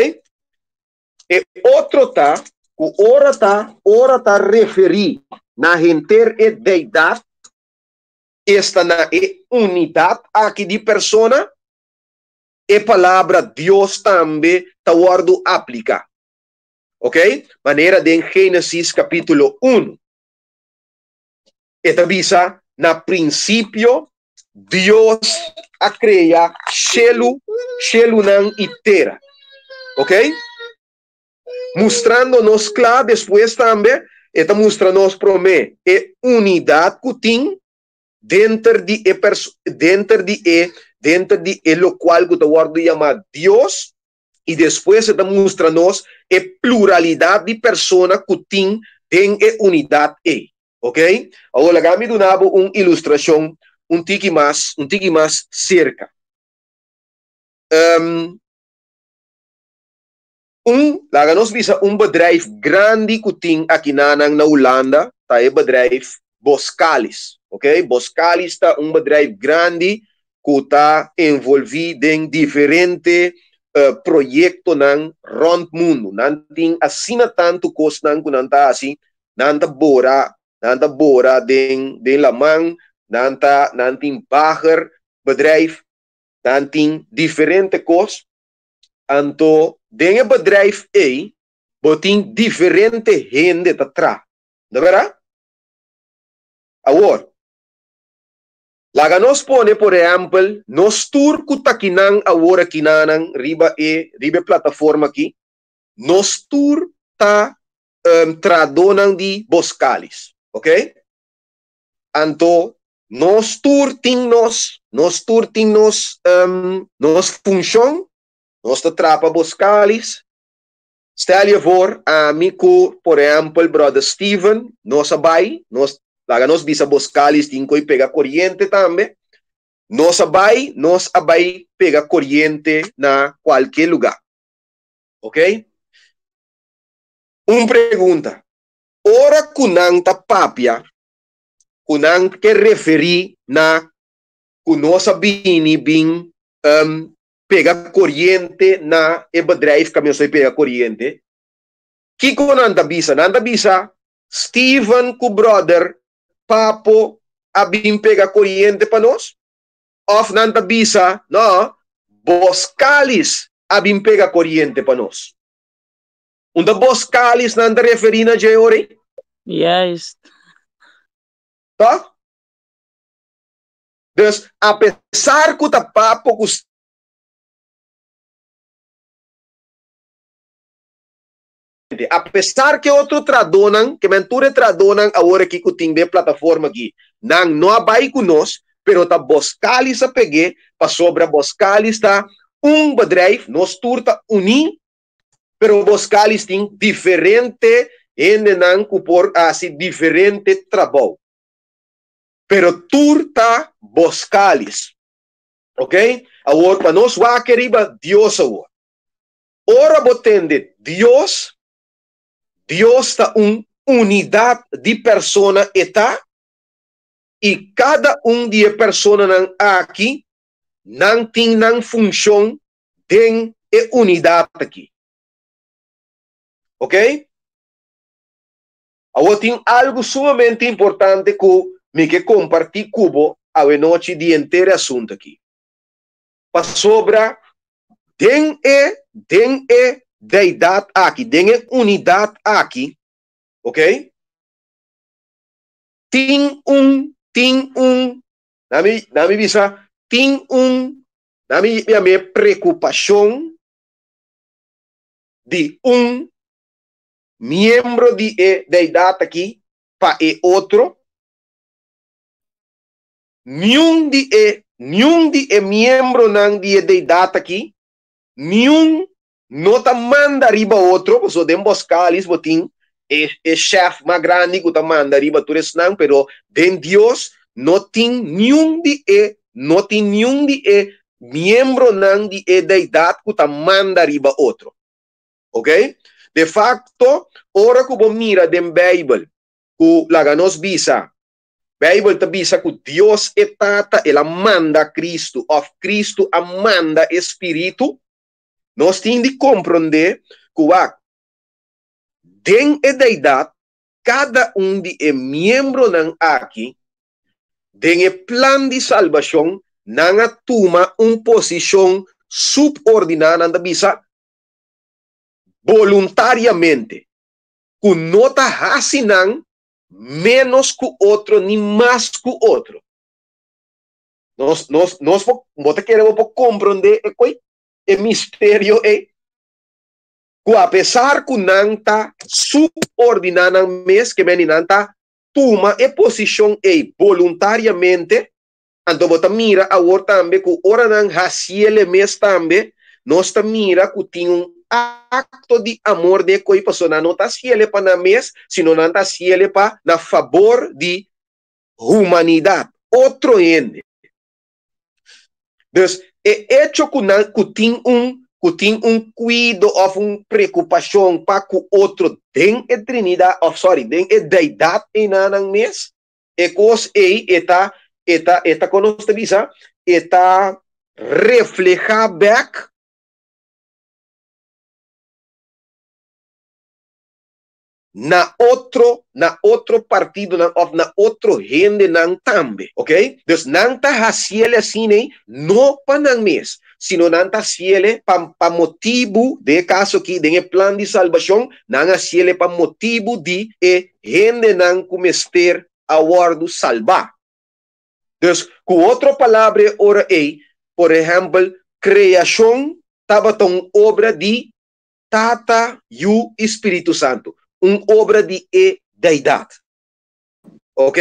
E otro ta ku ora ta ora ta referí na henter e deidat, esta na e unidat aki di persona, e palabra Dios tambe ta wòrdu apliká. Ok? Manera den Génesis kapítulo unu. E ta bisa, Na prinsipio Dios a krea shelu, shelunan i tera. Ok? Mustrando nos kla despues tambe, e ta mustra nos promé e unidat ku tin denter di e denter di e denter di e lokual ku ta wòrdu yamá Dios, i despues e ta mustra nos e pluralidat di persona ku tin den e unidat ei. Ok? Awor laga mi duna bo un ilustrashon un tiki mas, un tiki mas serka. Um, un, laga nos bisa un bedrijf grandi ku tin akinanan na Hulanda ta e bedrijf Boskalis. Ok? Boskalis ta un bedrijf grandi ku ta envolví den diferente proyektonan rònt mundu. Nan tin asina tantu kosnan ku nan ta hasi, nan ta bora, nan ta bora den den laman, nan ta nan tin bagger bedrijf, nan tin diferente kos. Anto den e bedrijf ei bo tin diferente hende ta traha, no bèrdat? Awor, Laga nos pone por ehèmpel nos tur ku ta kinan awor akinanan riba e riba e plataforma aki, nos tur ta trahadónan di Boskalis, oke? Anto nos tur tin nos nos tur tin nos nos funshon, nos ta traha pa Boskalis. Stel je voor, ami ku por ehèmpel bròder Steven, nos a bai, nos, laga nos bisa Boskalis tin ku pega koriente tambe, nos a bai, nos a bai pega koriente na kualke lugá. Ok? Un pregunta, ora ku nan ta papia, ku nan ke referí na ku nos a bini bin pega koriente na e bedrijf kaminda soy pega koriente, kiko nan ta bisa? Nan ta bisa Steven ku brother Papo a bin pega koriente pa nos? Of nan ta bisa no, Boskalis a bin pega koriente pa nos? Unda Boskalis nan ta referí na dje ora ei? Juist. Toch? Dus, apesar ku ta Papo ku Apesar ku e otro trahadónan, ke men tur e trahadónan awor aki ku tin den e plataforma aki, nan no a bai ku nos, pero ta Boskalis a peg'é, pasobra Boskalis ta un bedrijf, nos tur ta uní, pero Boskalis tin diferente hendenan ku por hasi diferente trabou. Pero tur ta Boskalis. Ok? Awor pa nos wak riba Dios awor. Ora bo tende Dios, Dios ta un unidat di persona e ta, i kada un di e personanan aki nan tin nan funshon den e unidat aki. Ok? Awor tin algu sumamente importante ku mi ke kompartí ku bo awenochi di henter e asuntu akí. Pasobra den e den e deidat aki, den e unidat aki, ok, tin un tin un na mi na mi bisa tin un na mi yam'é preokupashon di un miembro di e deidat aki pa e otro, niun di e niun di e miembronan di e deidat aki, niun no ta manda riba otro, pasobra den Boskalis bo tin e e shèf mas grandi ku ta manda riba tur esnan, pero den Dios no tin niun di e no tin niun di e miembronan di e deidat ku ta manda riba otro. Ok? De facto, ora ku bo mira den Bijbel, ku laga nos bisa, Bijbel ta bisa ku Dios e Tata el a manda Kristu òf Kristu a manda e Spiritu, nos tin di komprondé ku wak, den e Deidat kada un di e miembronan aki den e plan di salbashon nan a tuma un posishon subordiná, nan ta bisa, boluntariamente, ku no ta hasi nan ménos ku otro ni mas ku otro. Nos, nos, nos por, bo ta kere bo por komprondé e koi, e misterio ei? Ku apesar ku nan ta subordiná nan mes, ke meni nan ta tuma e posishon ei boluntariamente, anto bo ta mira awor tambe ku ora nan hasiele mes tambe, nos ta mira ku tin un akto di amor den e koi, pasobra nan no ta hasiele pa nan mes, sino nan ta hasiele pa na fabor di humanidat, otro hende. Dus e echo ku nan ku tin un ku tin un kuido òf un preokupashon pa ku otro den e Trinidat òf sòri den e Deidat einanan mes, e kos ei e ta e ta e ta kon nos ta bisa e ta reflehá bèk na otro na otro partidonan of na otro hendenan tambe, ok? Dus nan ta hasiele asina no pa nan mes, sino nan ta hasiele pa pa motibu, den e kaso aki, den e plan di salbashon, nan hasiele pa motibu di e hendenan ku mester a wòrdu salbá. Dus, ku otro palabra e ora ei, por ehèmpel, kreashon tabata un obra di Tata, Yu i Spiritu Santu. Un obra di e Deidat. Ok?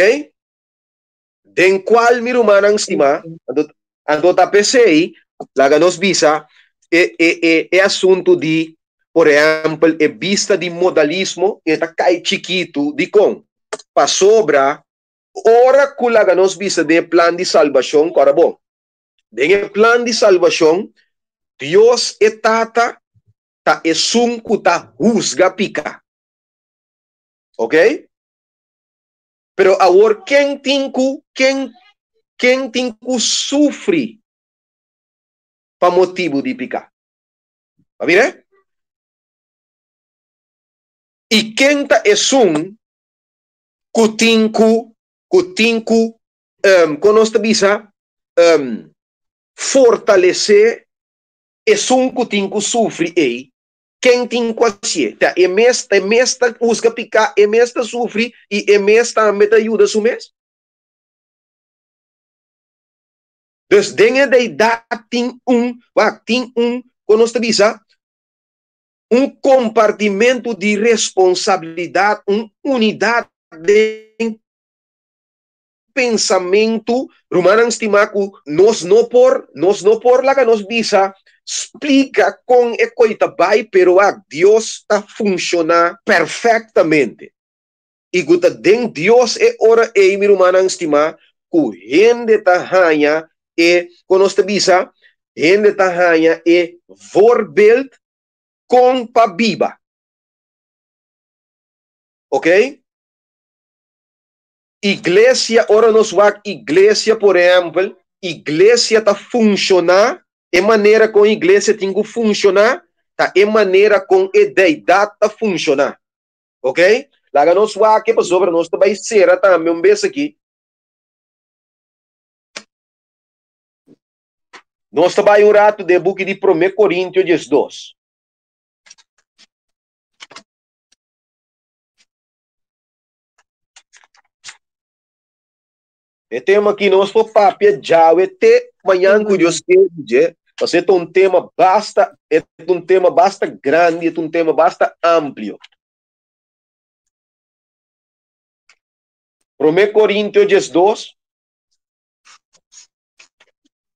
Den kual, mi rumannan stimá, anto, anto ta p'esei, laga nos bisa, e, e, e, e asuntu di, por ehèmpel, e bista di modalismo, e ta kai chikitu. Dikon? Pasobra ora ku laga nos bisa den e plan di salbashon, kòrda bon, Den e plan di salbashon, Dios e Tata ta esun ku ta husga pika. Ok? Pero awor ken tin ku ken ken tin ku sufri pa motibu di pika? A mira? I ken ta esun ku tin ku ku tin ku um, kon nos ta bisa, um, fortalesé esun ku tin ku sufri ei, ken tin ku hasié? Ta e mes, ta e mes ta husga piká, e mes ta sufri i e mes tambe ta yuda su mes? Dus den e deidat tin un, wak, tin un, kon nos ta bisa, un kompartimentu di responsabilidat, un unidat den pensamentu, rumannan stimá, ku nos no por, nos no por laga nos bisa, splika kon e koi ta bai, pero wak, Dios ta funshoná perfektamente. I ku ta den Dios e ora ei, mi rumannan stimá, ku hende ta haña e, kon nos ta bisa, hende ta haña e voorbeeld kon pa biba. Oké? Iglesia, ora nos wak iglesia, por ehèmpel, iglesia ta funshoná, e manera kon iglesia tin ku funshoná ta e manera kon e Deidat ta funshoná. Ok? Laga nos wak e pasobra nos ta bai sera tambe un bes aki. Nos ta bai un ratu den e buki di Promé Korintio 12. E tema aki nos por papia djawe te mañan ku Dios kere dje, pasobra e ta un tema basta, e ta un tema basta grandi, e ta un tema basta amplio. Promé Korintio 12,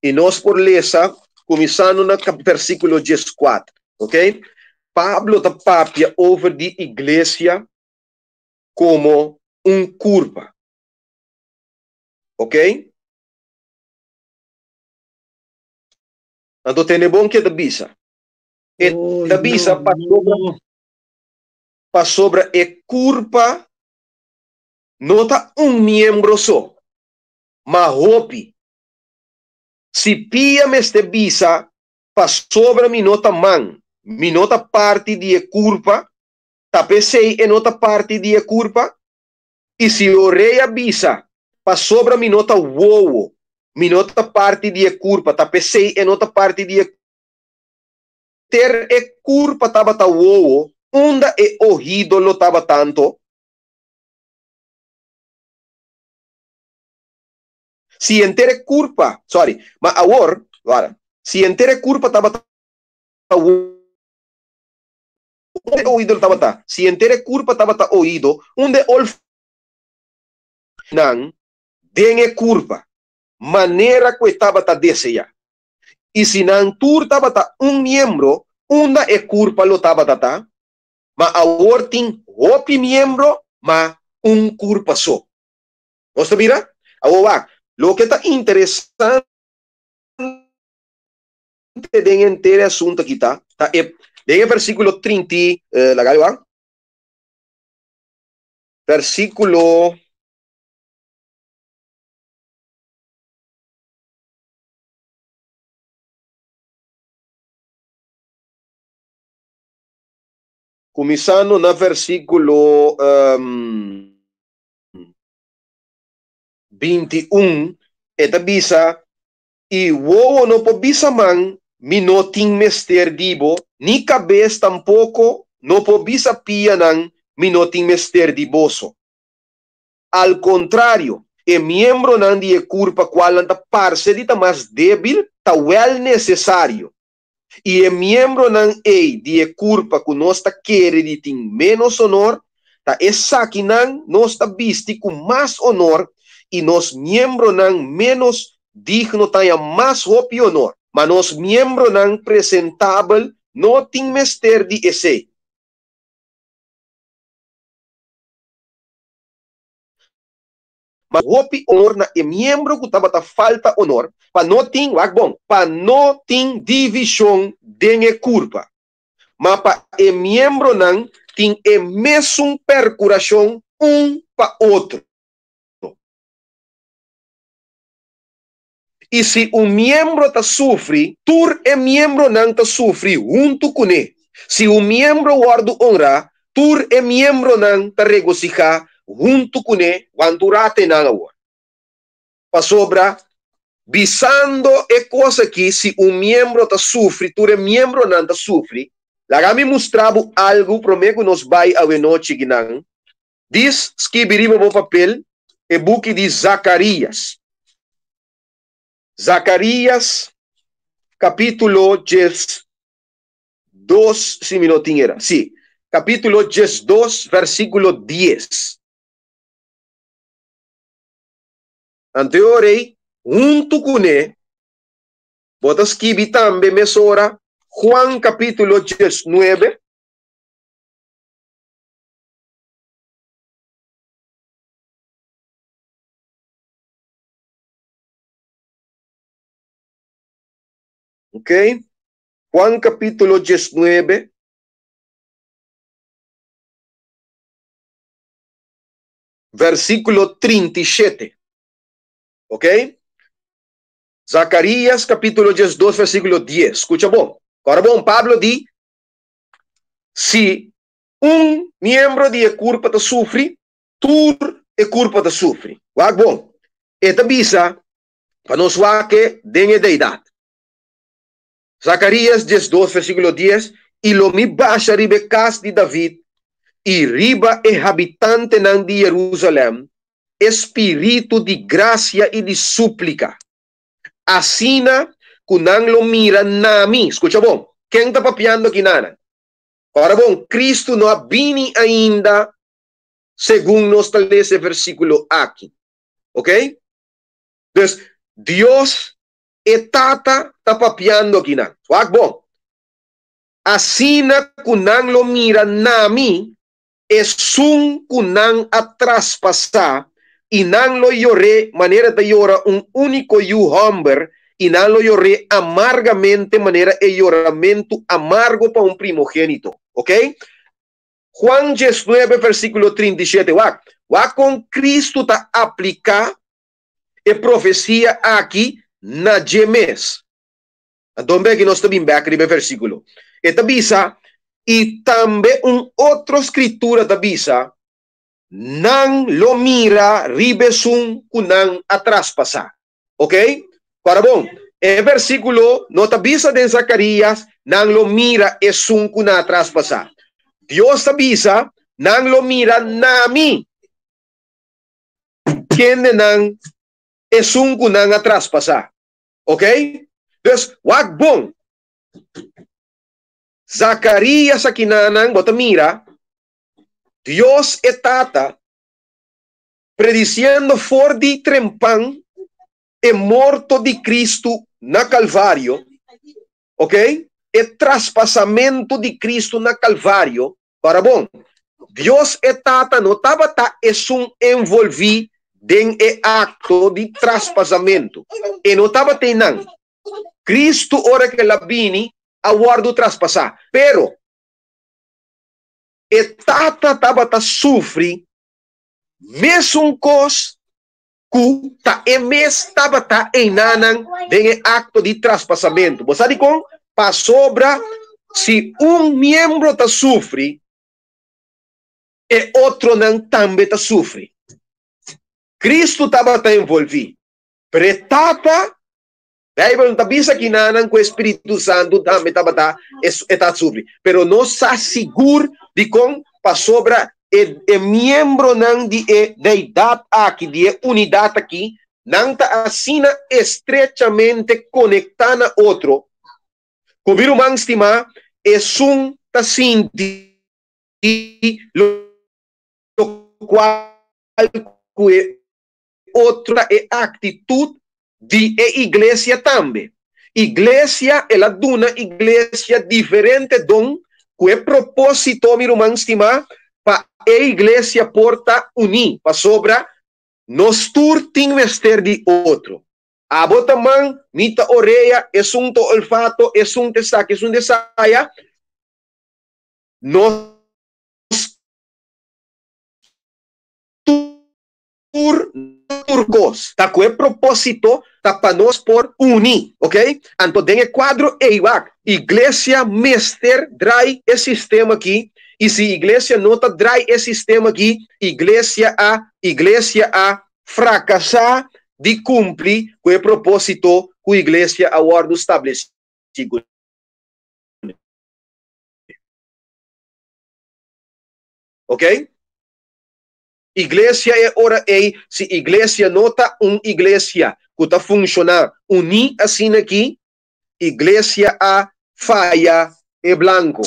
i nos por lesa kuminsando na versíkulo 14, ok? Pablo ta papia over di iglesia komo un kurpa. Ok? Anto tene bon ke ta bisa. E ta bisa pasobra, pasobra e kurpa. No ta un miembro so, ma hopi. Si pia mester bisa, Pasobra mi no ta man, mi no ta parti di e kurpa, ta p'esei e no ta parti di e kurpa? I si orea bisa, Pasobra mi no ta wowo, mi no ta parti di e kurpa, ta p'esei e no ta parti di e Ter e kurpa tabata wowo, unda e ohido lo tabata anto? Si henter e kurpa, sorry, ma awor, wara, si henter e kurpa tabata wowo, unda e oido lo tabata? Si henter e kurpa tabata oido, unda e olf nan den e kurpa, manera ku e tabata deseá? I si nan tur tabata un miembro, unda e kurpa lo tabata ta? Ma awor tin hopi miembro, ma un kurpa so. Nos ta mira? Awor wak, loke ta interesante den henter e asuntu aki ta, ta e, den e versíkulo trinta i, laga mi wak, versíkulo. Kuminsando na versíkulo 21, e ta bisa, I wowo no por bisa man, Mi no tin mester di bo, ni kabes tampoko no por bisa pianan, Mi no tin mester di boso. Al kontrario, e miembronan di e kurpa kualnan ta parse di ta mas débil ta wèl nesesario. I e miembronan ei di e kurpa ku nos ta kere di tin ménos onor, ta esakinan nos ta bisti ku mas onor, i nos miembronan ménos digno ta haña mas hopi onor. Ma nos miembronan presentabel no tin mester di esei. Ma hopi honor na e miembro ku tabata falta honor, pa no tin, wak bon, pa no tin divishon den e kurpa, ma pa e miembronan tin e mesun perkurashon un pa otro. I si un miembro ta sufri, tur e miembronan ta sufri huntu kuné. Si un miembro wòrdu onrá, tur e miembronan ta regosihá huntu kuné. Wantu rate nan awor. Pasobra, bisando e kos akí, si un miembro ta sufri, tur e miembronan ta sufri. Laga mi mustra bo algu promé ku nos bai awenochi kinan. Dis skibi riba bo papel e buki di Zakarias. Zakarias kapítulo 12, si mi no tin era. Sí, kapítulo 12, versíkulo 10. Anto e ora ei, huntu kuné, bo ta skibi tambe mesora Juan kapítulo 19. Ok? Juan capítulo 19. Versículo 37. Ok? Zacarías capítulo 12, versículo 10. Escucha bom. Agora bom, Pablo di, si Un miembro di e kurpa ta sufri, tur e kurpa ta sufri. Wak bon. E ta bisa pa nos wak e den e deidat. Zakarías 12 versíkulo 10, I lo mi basha riba e kas di David i riba e habitantenan di Jerusalèm e spiritu di grasia i di súplika, asina ku nan lo mira na mi. Skucha bon, ken ta papiando aki nanan? Ora bon, Cristo no a bini ainda segun nos ta lesa e versículo aki. Ok? Dus, Dios e Tata ta papiando akinan. Wak bon. Asina ku nan lo mira na mi, esun ku nan a traspasá, i nan lo yor'é manera ta yora un úniko yu hòmber, i nan lo yor'é amargamente manera e yoramentu amargo pa un primogénito. Ok? Juan 19 versíkulo 37, wak, wak kon Kristu ta apliká e profesia aki na dje mes. Anto beki nos ta bin bek riba e versíkulo. E ta bisa, i tambe un otro skritura ta bisa, nan lo mira riba esun ku nan a traspasá. Ok? Para bon, e versíkulo no ta bisa den Zacarías, nan lo mira esun ku nan a traspasá. Dios ta bisa, nan lo mira na mi. Kende nan esun ku nan a traspasá. Ok? Dus, wak bon. Zacarías akinanan, bo ta mira, Dios e Tata prediciendo for di trempan e morto di Cristo na Calvario, ok? E traspasamento di Cristo na Calvario, para bon. Dios e Tata no tabata esun envolví den e acto di traspasamento. E no tabata einan. Cristo ora cu el a bini a wordo traspasá. Pero e Tata tabata sufri mesun kos ku ta e mes tabata einanan den e akto di traspasamentu. Bo sa dikon? Pasobra si un miembro ta sufri, e otronan tambe ta sufri. Kristu tabata envolví, pero e Tata, Beibel no ta bisa kinanan ku e Spiritu Santu tambe tabata e ta sufri, pero nos sa sigur dikon, pasobra e e miembronan di e deidat aki, di e unidat aki, nan ta asina estrechamente konektá na otro, ku mi ruman stimá, esun ta sinti lokual ku e otro ta e aktitut di e iglesia tambe. Iglesia, el a duna iglesia diferente don ku e propósito, mi ruman stimá, pa e iglesia por ta uní, pasobra nos tur tin mester di otro. Abo ta man, mi ta orea, esun ta olfato, esun ta esaki, esun ta esaya. Nos tur tur kos ta ku e propósito ta pa nos por uni, ok? Anto den e kuadro ei wak, iglesia mester drai e sistema aki, i si iglesia no ta drai e sistema aki, iglesia a iglesia a frakasá di kumpli ku e propósito ku iglesia a wòrdu stablesí kuné. Ok? Iglesia e ora ei, si iglesia no ta un iglesia ku ta funshoná uní asina aki, iglesia a faya e blanko.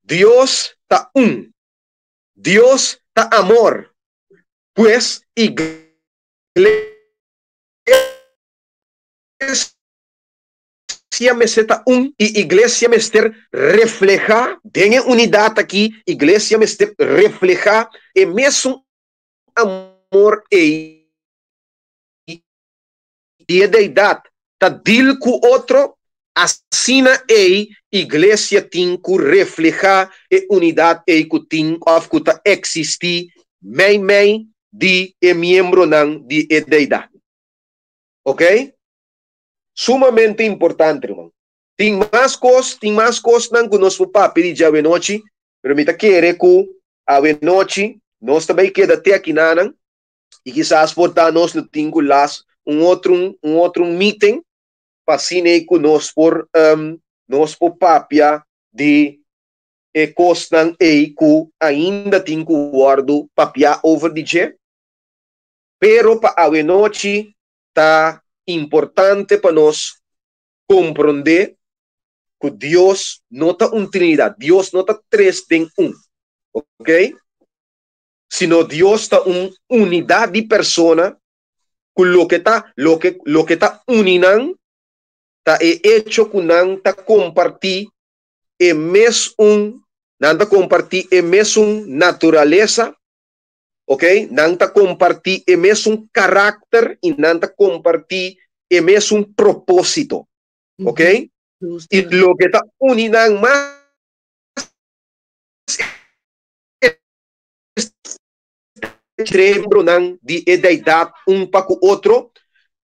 Dios ta un. Dios ta amor. Pues iglesia Iglesia mester ta un i iglesia mester reflehá den e unidat aki, iglesia mester reflehá e mesun amor ei di e Deidat ta dil ku otro, asina ei iglesia tin ku reflehá e unidat ei ku tin òf ku ta eksistí meimei di e miembronan di e Deidat. Oké? Sumamente importante, ruman. Tin mas kos, tin mas kosnan ku nos por papia di dje awenochi, pero mi ta kere ku awenochi nos ta bai keda te akinanan i kisas por ta nos lo tin ku las un otro un otro meeting pa asina ei ku nos por um, nos por papia di e kosnan ei ku ainda tin ku wòrdu papiá over di dje. Pero pa awenochi Ta importante pa nos komprondé ku Dios no ta un Trinidat, Dios no ta tres den un, ok? Sino Dios ta un unidat di persona ku loke ta loke loke ta uni nan ta e echo ku nan ta kompartí e mes un nan ta kompartí e mesun naturalesa, ok nan ta kompartí e mesun karakter i nan ta kompartí e mesun propósito, ok? I loke ta uni nan mas Miembronan di e deidat un pa ku otro,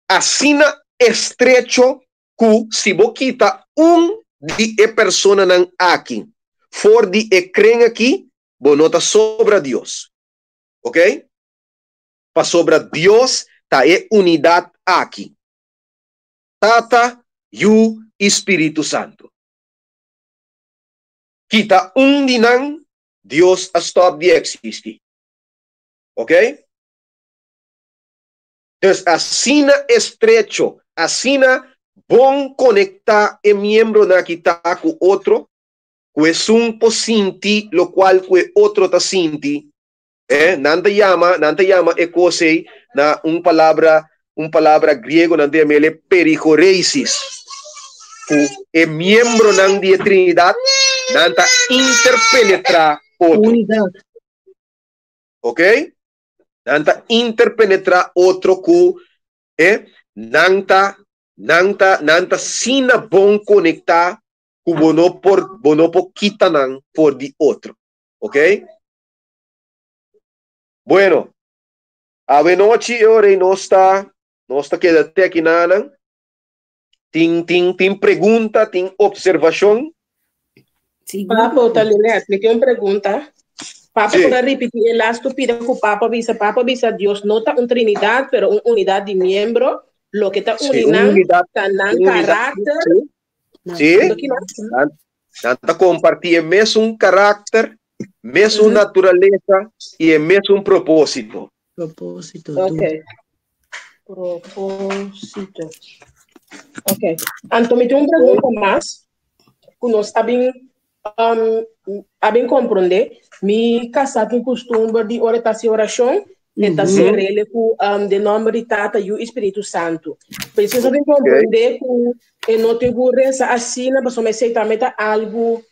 asina estrecho ku si bo kita un di e personanan aki for di e kren aki, bo no ta sobra Dios. Ok? Pasobra Dios ta e unidat aki, Tata, Yu i Spiritu Santu. Kita un di nan, Dios a stòp di eksistí. Ok? Dus asina estrecho, asina bon konektá e miembronan aki ta ku otro, ku esun por sinti lokual ku e otro ta sinti. Eh, nan ta yama, nan ta yama e kos ei na un palabra, un palabra griego, nan ta yama el e perichoresis. Ku e miembronan di e Trinidat, nan ta interpenetrá otro. Unidat. Ok? Nan ta interpenetrá otro ku eh, nan ta, nan ta, nan ta sina bon konektá ku bo no por, bo no por kita nan for di otro. Ok? Bueno, awe nochi e ora ei nos ta, nos ta keda te aki nanan. Tin, tin, tin pregunta, tin observashon? Papa, ta Linet, mi tin un pregunta. Papa Sí. por a ripití e lastu pida ku Papa bisa. Papa bisa Dios no ta un Trinidad, pero un unidad di miembro. Loke ta Sí, uni un nan unidad, ta nan un unidad, karakter. sí. Sí. Ando ki mas? Nan, nan ta kompartí e mesun karakter, mesun naturalesa i e mesun propósito. Propósito. Ok. Propósito. Ok. Anto mi tin un pregunta mas ku nos a bin um, a bin komprondé. Mi kasá tin kustumber di ora e ta hasi orashon, e ta serele ku um, den nòmber di Tata, Yu i Spiritu Santu. Pero nos a bin komprondé ku e no tin ku resa asina, pasobra esei tambe ta algu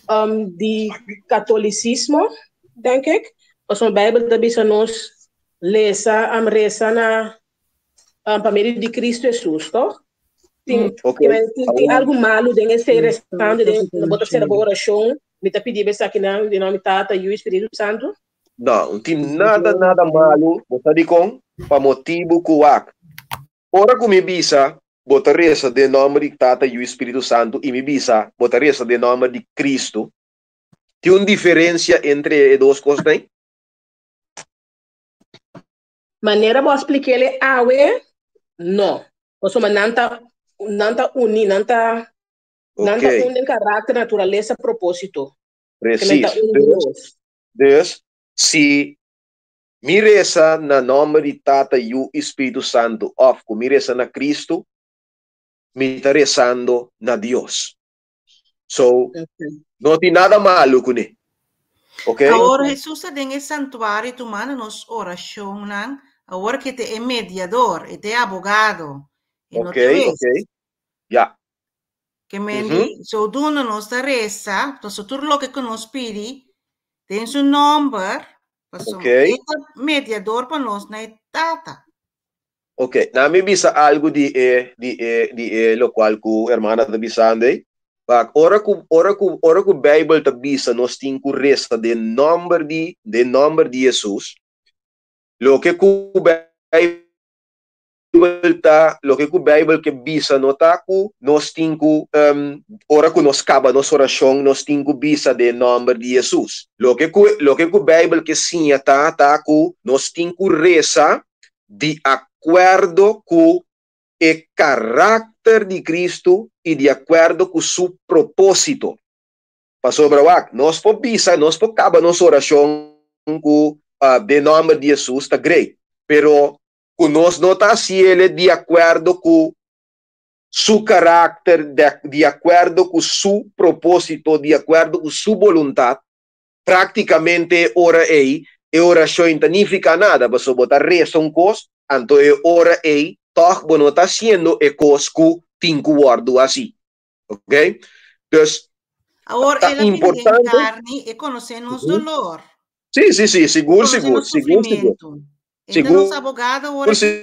um, di katolisismo, denk ik. Pasobra Beibel ta bisa nos lesa, um, resa na um, pa medio di Cristo Jesus, toch? Tin, Ok. tin, tin algo malo den ese restante, den bo ta sera bo oracion, mi ta pidi esaki nan, den nome Tata, Yu y Spiritu Santo. No, no tin nada, nada malo. Bo sa dikon? Pa motibu ku wak. Ora ku mi bisa, bo ta resa den nòmber di Tata, Yu i Spiritu Santu, i mi bisa, bo ta resa den nòmber di Kristu, tin un diferensia entre e dos kosnan ei? Manera bo a splik'é awe, no. Pasobra nan ta, nan ta uní, nan ta, nan ta un den karakter, naturalesa, propósito. Presis. Dus, dus, si mi resa na nòmber di Tata, Yu i Spiritu Santu òf ku mi resa na Kristu, mi ta resando na Dios. So, no tin nada malu kuné. Ok? Awor Hesus ta den e santuario tumando nos orashonnan, awor ke ta e mediador, e ta e abogado, e no Ok, ta wes. ok. Ya. Ke men di, so duna nos ta resa, pasobra tur loke ku nos pidi den su nomber, pasobra e ta mediador pa nos na e Tata. Ok, na mi bisa algu di e di e di e lokual ku hermana ta bisando ei. Wak, ora ku ora ku ora ku Beibel ta bisa nos tin ku resa den nòmber di den nòmber di Hesus, loke ku Beibel ta loke ku Beibel ke bisa no ta ku nos tin ku ora ku nos kaba nos orashon nos tin ku bisa den nòmber di Hesus. Loke ku loke ku Beibel ke siña ta ta ku nos tin ku resa di akuerdo ku e karakter di Kristu i di akuerdo ku su propósito. Pasobra wak, nos por bisa, nos por kaba nos orashon ku den nòmber di Hesus ta great, pero ku nos no ta hasiel di akuerdo ku su karakter, di akuerdo ku su propósito, di akuerdo ku su boluntat, Práktikamente e ora ei e orashon ta nifiká nada, pasobra bo ta resa un kos, anto e ora ei tòg bo no ta hasiendo e kos ku tin ku wòrdu hasí. Ok? Dus, Awor, ta el a bini den importante. karni, e konosé nos dolor. Sí, sí, sí, E sigur, konosé sigur, nos sigur, sigur. sufrimentu. E ta nos abogado awor Sigur,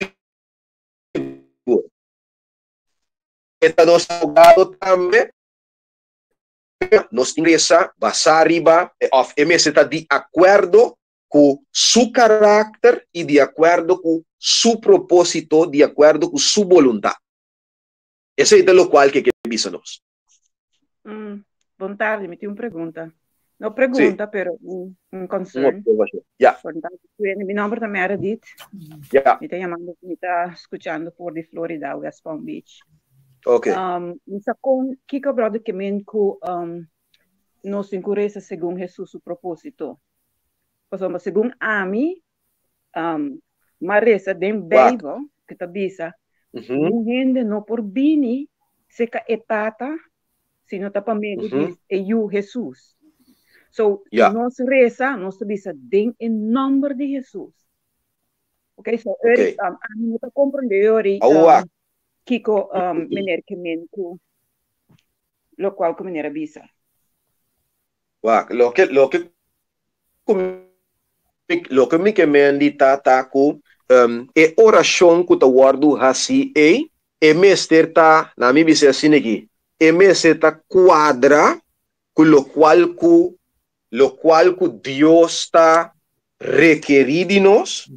aki. sigur. E ta nos abogado tambe. Nos tin resa basá riba òf e mester ta di akuerdo ku su karakter i di akuerdo ku su propósito, di akuerdo ku su boluntat. Esei ta lokual ke ke bisa nos. Bon tardi, mi tin un pregunta. No pregunta, pero un concern. Ja. Bon tardi, mi nomber ta Meredith. Ja. Mi ta yamando, mi ta skuchando for di Florida, West Palm Beach. Ok. Mi sa kon kiko brother ke men ku nos tin ku resa segun Hesus su propósito. Pasobra segun ami, m'a resa den Beibel ku ta bisa un hende no por bini serka e Tata si no ta pa medio di e Yu Hesus. So, si nos resa, nos ta bisa den e nòmber di Hesus. Ok, so eri, ami no ta komprondé ori kiko meneer ke men ku lokual ku meneer a bisa. Wak, loke, loke ku mi, loke mi ke men di ta ta ku e orashon ku ta wòrdu hasí ei, e mester ta, na mi bisa asina aki, e mester ta kuadra ku lokual ku, lokual ku Dios ta rekerí di nos,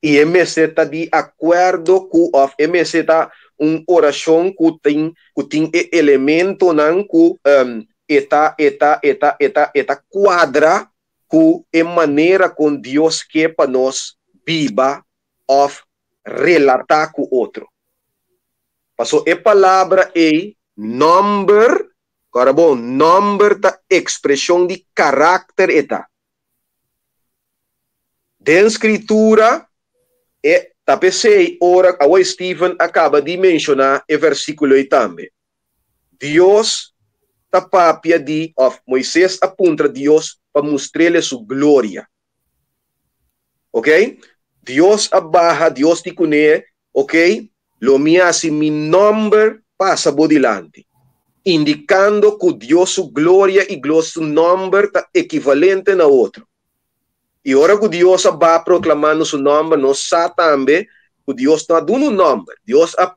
i e mester ta di akuerdo ku òf e mester ta un orashon ku tin ku tin e elementonan ku e ta e ta e ta e ta e ta kuadra ku e manera kon Dios ke pa nos biba òf relatá ku otro. Paso e palabra ei nòmber, kòrda bon, nòmber ta ekspreshon di karakter e ta. Den Skritura, e ta p'esei ora awor Steven a kaba di menshoná e versíkulo ei tambe. Dios ta papia di, òf Moises a puntra Dios pa mustr'el su gloria. Oke? Dios a baha, Dios di kuné, oke, lo mi hasi mi nòmber pasa bo dilanti, indikando ku Dios su gloria i Dios su nòmber ta ekivalente na otro. I ora ku Dios a ba proklamando su nòmber, nos sa tambe ku Dios no a duna un nòmber. Dios a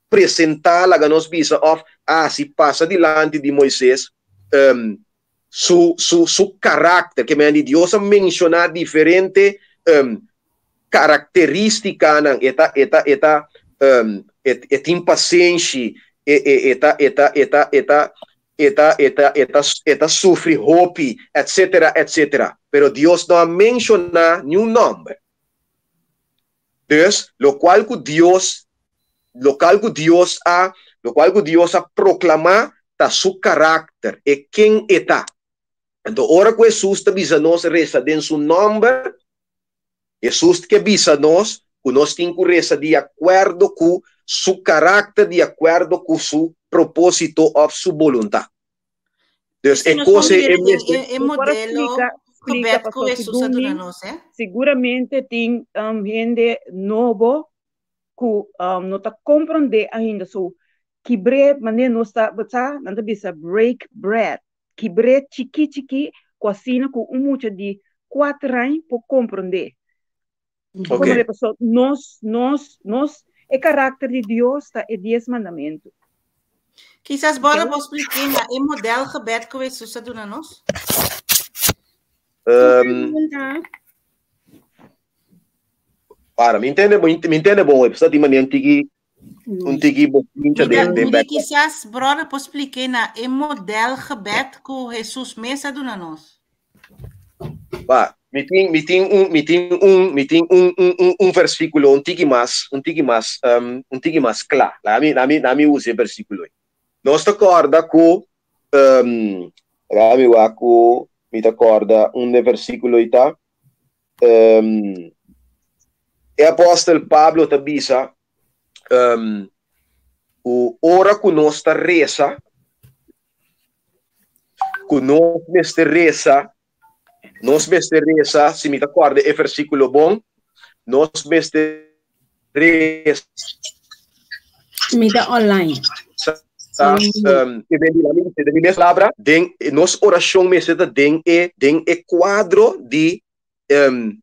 presentá, laga nos bisa, òf a hasi pasa dilanti di Moises su, su, su karakter. Ke men di Dios a menshoná diferente karakterístikanan. E ta, e ta, e ta, e, e tin pasenshi, e, e, e ta, e ta, e ta, e ta, E ta, e ta, e ta, e ta sufri hopi, etcetera, etcetera. Pero Dios no a menshoná niun nòmber. Dus, lokual ku Dios, lokal ku Dios a, lokual ku Dios a proklamá ta Su karakter, e ken E ta. Anto ora ku Hesus ta bisa nos resa den Su nòmber, Hesus ke bisa nos ku nos tin ku resa di akuerdo ku Su karakter, di akuerdo ku Su propósito òf Su boluntat. Dus e kos ei e mester. E modelo gebed ku Hesus a duna nos, eh? Siguramente tin hende nobo ku no ta komprondé ainda. So, kibr'é manera nos ta, bo sa, nan ta bisa break bread. Kibr'é chikí chikí ku asina ku un mucha di kuater aña por komprondé. Ok. Pasobra nos, nos, nos, e karakter di Dios ta e dies mandamentu. Kisas bo lo por spliké na e modèl gebed ku Hesus a duna nos? Para, mi ntende, mi ntende bon, e tin manera un tiki Un tiki bochincha den den back. Quizás brother por explique na e model gebed ku Jesus mes a duna nos. Ba, mi tin mi tin un mi tin un mi tin un un un un versículo un tiki mas un tiki mas um, un tiki mas kla. La mi la mi la mi usa e versículo. Nos ta korda ku um, la mi wak ku mi ta korda un de versículo ita. Um, e apòstel Pablo ta bisa um, ku ora ku nos ta resa, ku nos mester resa, nos mester resa, si mi ta kòrda e versíkulo bon, nos mester resa. Mi ta online. Um, de mi mes palabra, den nos orashon mester ta den e den e kuadro di um,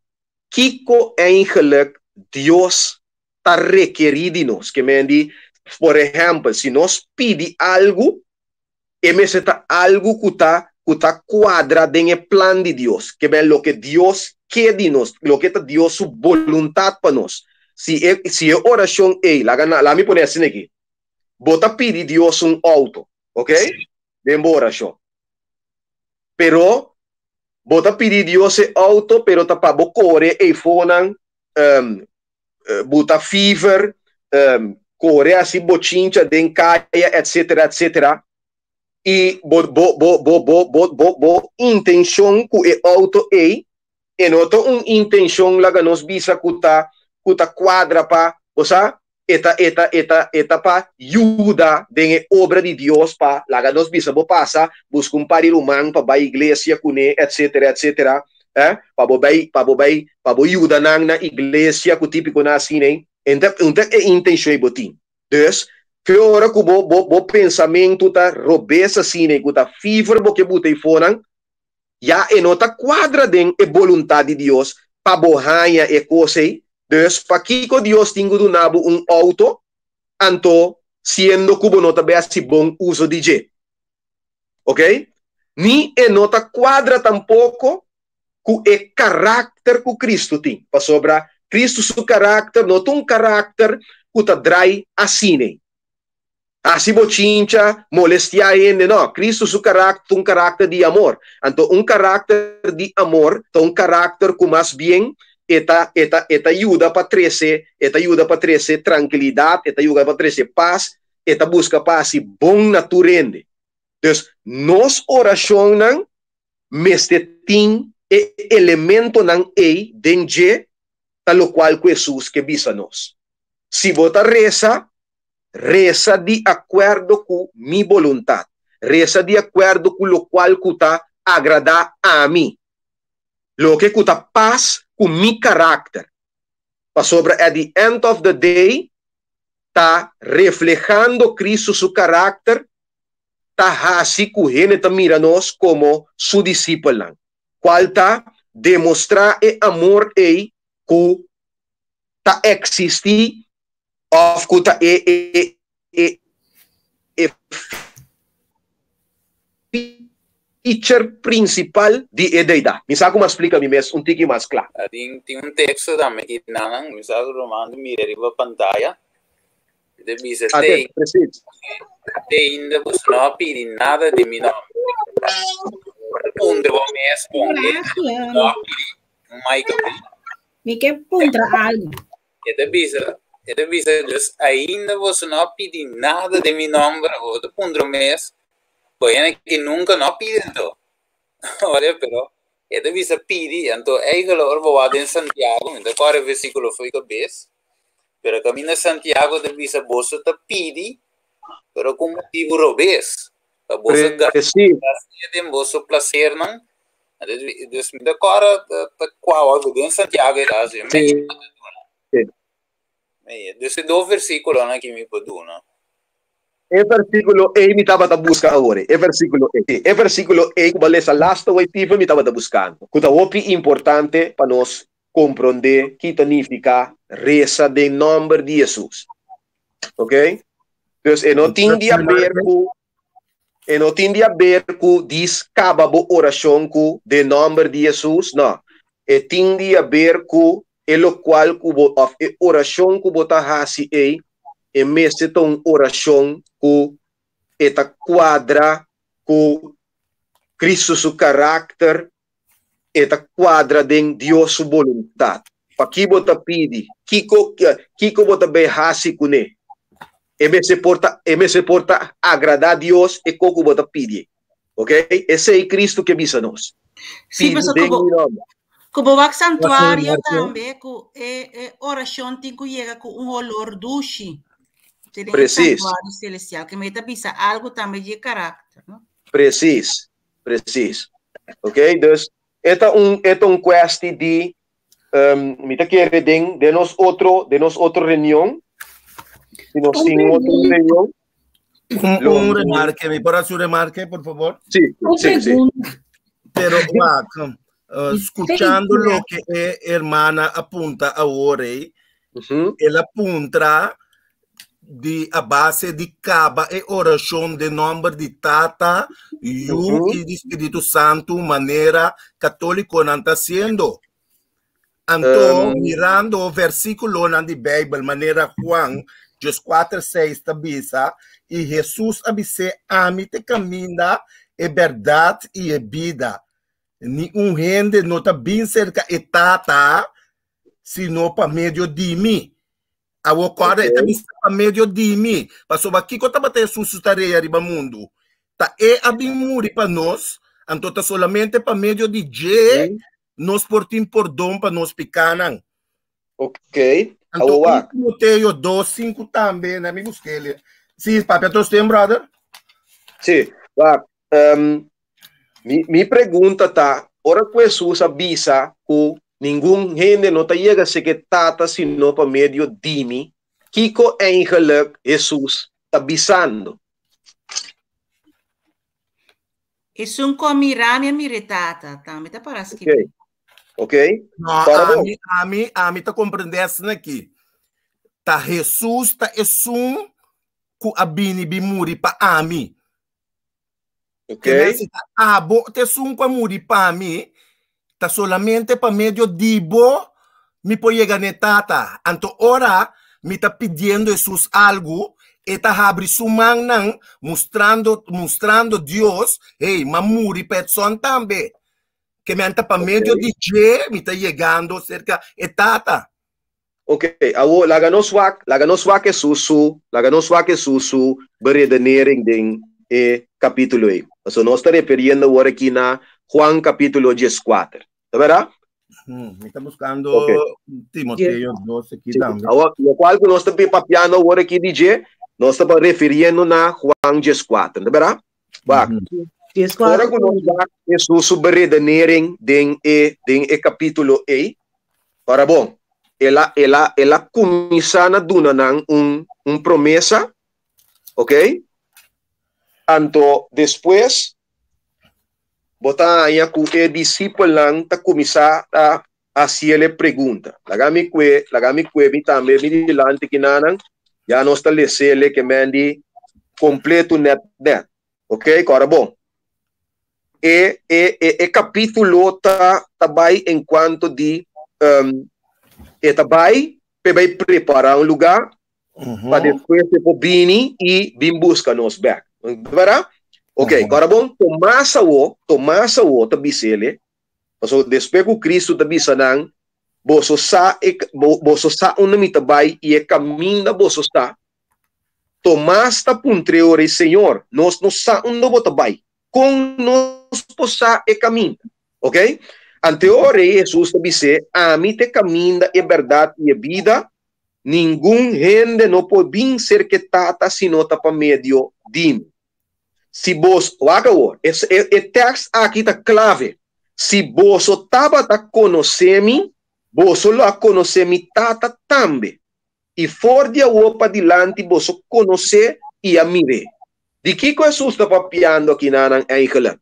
kiko eigenlijk Dios ta rekerí di nos. Ke men di, por ehèmpel, si nos pidi algu, E mester ta algu ku ta ku ta kuadra den e plan di Dios, ke ben loke Dios ke di nos, loke ta Dios su boluntat pa nos. Si e si e orashon ei, laga na laga mi pone asina aki, bo ta pidi Dios un outo, ok, den bo orashon. Pero bo ta pidi Dios e outo pero ta pa bo kore eifonan buta fever, kore hasi bochincha den kaya etcetera etcetera i bo bo bo bo bo bo bo bo intenshon ku e outo ei e no ta un intenshon laga nos bisa ku ta ku ta kuadra pa bo sa e ta e ta e ta e ta pa yuda den e obra di Dios pa laga nos bisa bo pasa buska un par di ruman pa bai iglesia kuné etcetera etcetera eh pa bo bai pa bo bai pa bo yuda nan na iglesia ku típikonan asina ei enta enta e intenshon ei bo tin dus fe ora ku bo bo bo pensamentu ta robes asina ei ku ta fever bo ke buta ei fonan ya e no ta kuadra den e boluntat di Dios pa bo haña e kos ei dus pakiko Dios tin ku duna bo un outo anto siendo ku bo no ta bai hasi bon uso di dje. Ok? Ni e no ta kuadra tampoko ku e karakter ku Kristu tin, pasobra Kristu su karakter no ta un karakter ku ta drai asina, hasi bochincha, molestiá hende, no, Kristu su karakter ta un karakter di amor. Anto un karakter di amor ta un karakter ku mas bien e ta e ta e ta yuda pa trese e ta yuda pa trese trankilidat, e ta yuda pa trese pas, e ta buska pa hasi bon na tur hende. Dus nos orashonnan mester tin e elementonan ei den dje, ta lokual ku Hesus ke bisa nos. Si bo ta resa, resa di akuerdo ku mi boluntat, resa di akuerdo ku lokual ku ta agradá ami, loke ku ta pas ku mi karakter. Pasobra at the end of the day ta reflehando Cristo su karakter ta hasi ku hende ta mira nos komo su disipelnan, kual ta demostrá e amor ei ku ta eksistí òf ku ta e e e e feature prinsipal di e deidat. Mi sa ku mi a splika mi mes un tiki mas kla. Tin tin un teksto tambe ki nan mi sa ku Román ta mira riba pantaya. E ta bisa te Precies. te ainda boso no a pidi nada den mi nòmber. Puntra bo mes kon e no a pidi Michael. Mi ke puntra algu. E ta bisa, e ta bisa, dus ainda boso no a pidi nada den mi nòmber, bo ta puntra mes, bo hende ki nunka no a pidi anto. Ora, pero e ta bisa pidi, anto eigenlijk ora bo wak den Santiago, mi ta kòrda e versíkulo fo'i kabes, pero kaminda Santiago ta bisa boso ta pidi, pero ku motibu robes, pa boso gasta den boso plasernan. Dus mi ta kòrda ta kua wak den Santiago e ta hasi. Sí. Dus e dos versíkulonan ki mi por duna. E versíkulo ei mi tabata buska awor. E versíkulo ei. E versíkulo ei ku bo a lesa laatste wei Steven mi tabata buskando. Ku ta hopi importante pa nos komprondé ki ta nifiká resa den nòmber di Hesus. Ok? Dus e no tin di haber ku E no tin di haber ku dis kaba bo orashon ku den nòmber di Hesus, no. E tin di haber ku e lokual ku bo òf e orashon ku bo ta hasi ei, e mester ta un orashon ku e ta kuadra ku Kristu su karakter, e ta kuadra den Dios su boluntat. Paki bo ta pidi? Kiko kiko bo ta bay hasi kuné? E mester por ta e mester por ta agradá Dios e ko ku bo ta pidi. Ok? Esei Kristu ke bisa nos. Sí, Pidi pasobra den ku bo mi nòmber. ku bo wak santuario Marcio. tambe ku e e orashon tin ku yega ku un holor dushi te den e Presis. santuario selestial ke mi ta bisa algu tambe di e karakter, no? Presis. Precies. Ok, dus e ta un, e ta un kwestie di, um, mi ta kere den, den nos otro, den nos otro reunion, si nos Un tin otro pregunta. reunion, Un, lo, un remarque, mi por hacer un remarque, por favor? sí, Un sí, sí. pregunta. Pero, wak, escuchando lo que e hermana apunta ahora, Ujú. el apunta, di a base di kaba e orashon den nòmber di Tata, Yu i di Spiritu Santu manera katólikonan ta hasiendo. Anto, mirando versíkulonan di Beibel manera Juan dieskuater seis ta bisa, I Hesus a bis'é, Ami ta e kaminda, e bèrdat i e bida. Niun hende no ta bin serka e Tata sino pa medio di mi. Awor kòrda e ta bisa pa medio di mi, pasobra kiko tabata Hesus su tarea riba mundu? Ta e a bin muri pa nos, anto ta solamente pa medio di dje nos por tin pordon pa nos pikánan. Ok, Anto awor un wak. Timoteo 2:5 tambe, na mi busk'el. Sí, papia tos ten, brother? Sí, wak. Um, mi, mi pregunta ta, ora ku Hesus a bisa ku ningun hende no ta yega seke Tata sino pa medio di mi, kiko eigenlijk Hesus ta bisando? Esun ku a mira mi a mira e Tata, tambe ta para Ok, skibí. ok. No, Para bon. ami, ami, ami ta komprendé asina aki. Ta Hesus ta esun ku a bini bin muri pa ami. Ok. Ke men si ta abo ta esun ku a muri pa mi, ta solamente pa medio di bo mi por yega na e Tata. Anto ora mi ta pidiendo Hesus algu, e ta habri su mannan mustrando, mustrando Dios, hey, m'a muri pa Edson tambe. Ke men ta pa medio di dje mi ta yegando serka e Tata. Ok, awo laga nos wak, laga nos wak Hesus su, laga nos wak Hesus su beredenering den e kapítulo ei. Pasobra nos ta referiendo awor aki na Juan kapítulo dieskuater. Ta bèrdat? Mi ta buskando Ok. Timoteo 2 aki Sí. tambe. Awor, lokual ku nos ta papiando awor aki di dje, nos ta refiriendo na Juan 14, ta bèrdat? Wak. Ora ku nos wak Hesus su beredenering den e den e kapítulo ei, ora bon, el a el a el a kuminsá na duna nan un un promesa, ok? Anto despues bo ta haña ku e disipelnan ta kuminsá ta hasiel e pregunta. Laga mi kue, laga mi kue mi tambe mi dilanti kinanan, ya nos ta lesele ke men di kompleto net net. Ok, kòrda bon. E, e, e, e kapítulo ta, ta bai en kuanto di, um, e ta bai pe bai prepará un lugá pa despues e por bini i bin buska nos bèk. Bèrdat? Ok, kòrda bon, Tomas awo, Tomas awo ta bisele, Pasobra despues ku Kristu ta bisa nan, Boso sa e, boso sa unda mi ta bai i e kaminda boso sa. Tomas ta puntr'é ora ei, Señor, nos no sa unda bo ta bai. Kon nos por sa e kaminda? Oke? Ante ora ei Hesus ta bis'é, Ami ta e kaminda, e bèrdat i e bida. Ningun hende no por bin serka e Tata sino ta pa medio di mi. Si bos, wak awor, e, e, e tekst aki ta klave. Si boso tabata konosé mi, boso lo a konosé mi Tata tambe. I for di awor padilanti boso konosé i a mir'é. Di kiko Hesus ta papiando akinanan eigenlijk?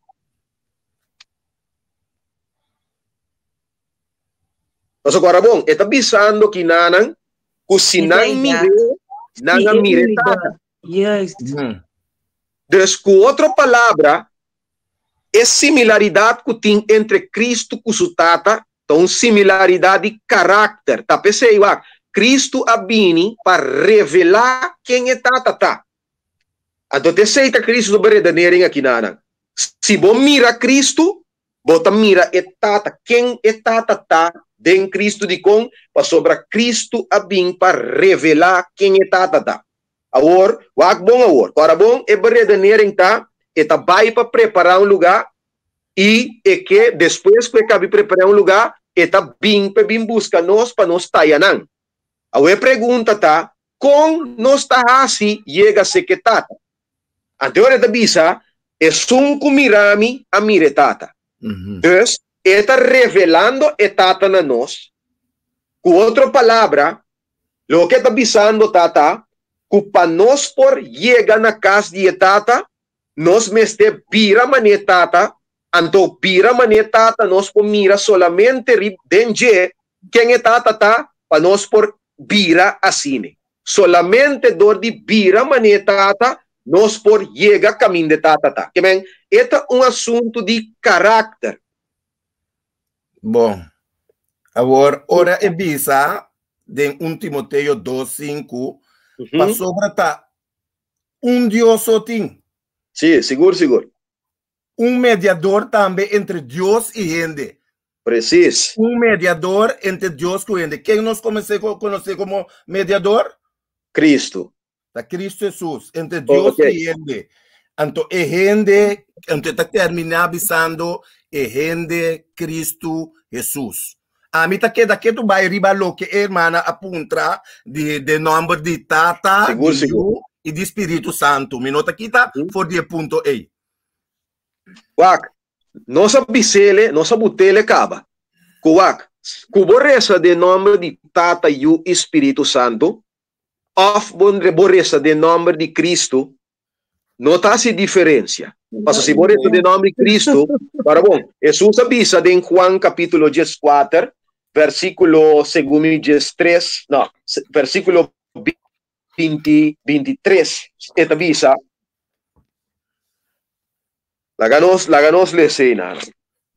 Pasobra ora bon, e ta bisando kinanan ku si nan mir'é, nan a mir'é Tata. Juist. Dus ku otro palabra, e similaridat ku tin entre Kristu ku su Tata ta un similaridat di karakter. Ta p'esei wak, Kristu a bini pa revelá ken e Tata ta. Anto t'esei ta Kristu su beredenering akinanan. Si bo mira Kristu, Bo ta mira e Tata, ken e Tata ta den Kristu. Dikon? Pasobra Kristu a bin pa revelá ken e Tata ta. Awor, wak bon awor. Ora bon, e beredenering ta, e ta bai pa prepará un lugá, i e ke, despues ku e kabi prepará un lugá, e ta bin pa e bin buska nos pa nos taya nan. Awor e pregunta ta, kon nos ta hasi yega seke Tata? Anto e ta bisa, Esun ku mira mi, a mira e Tata. Dus, e ta revelando e Tata na nos. Ku otro palabra, loke e ta bisando ta ta ku pa nos por yega na kas di e Tata, nos mester bira manera e Tata, anto bira manera e Tata nos por mira solamente den dje ken e Tata ta, pa nos por bira asina. Solamente dor di bira manera e Tata, nos por yega kaminda e Tata ta. Ke men, e ta un asuntu di karakter. Bon, awor ora e bisa den 1 Timoteo 2:5, pasobra ta un Dios so tin. Sí, sigur, sigur. Un mediador tambe entre Dios i hende. Precies. Un mediador entre Dios ku hende. Ken nos konosé konosé komo mediador? Cristo. Ta Cristo Jesus, entre Dios okay. i hende. Anto e hende, anto ta terminá bisando e hende Cristo Jesus. Ami ta keda ketu bai riba loke e hermana a puntra di de nomber di Tata, Sigur, di sigur. Yu i di Spiritu Santu. Mi no ta kita for di e punto ei. Wak, nos a bisele, nos a butele kaba. Ku wak, ku bo resa den nomber di Tata, Yu i Spiritu Santu, òf bo bo resa den nomber di Kristu, no ta hasi diferensia. Pasobra si bo resa den nomber di Kristu, para bon, Hesus a bisa den Juan kapítulo dieskuater, versíkulo segun mi diestres, no, versíkulo 20, 23, e ta bisa, laga nos, laga nos lesa einan,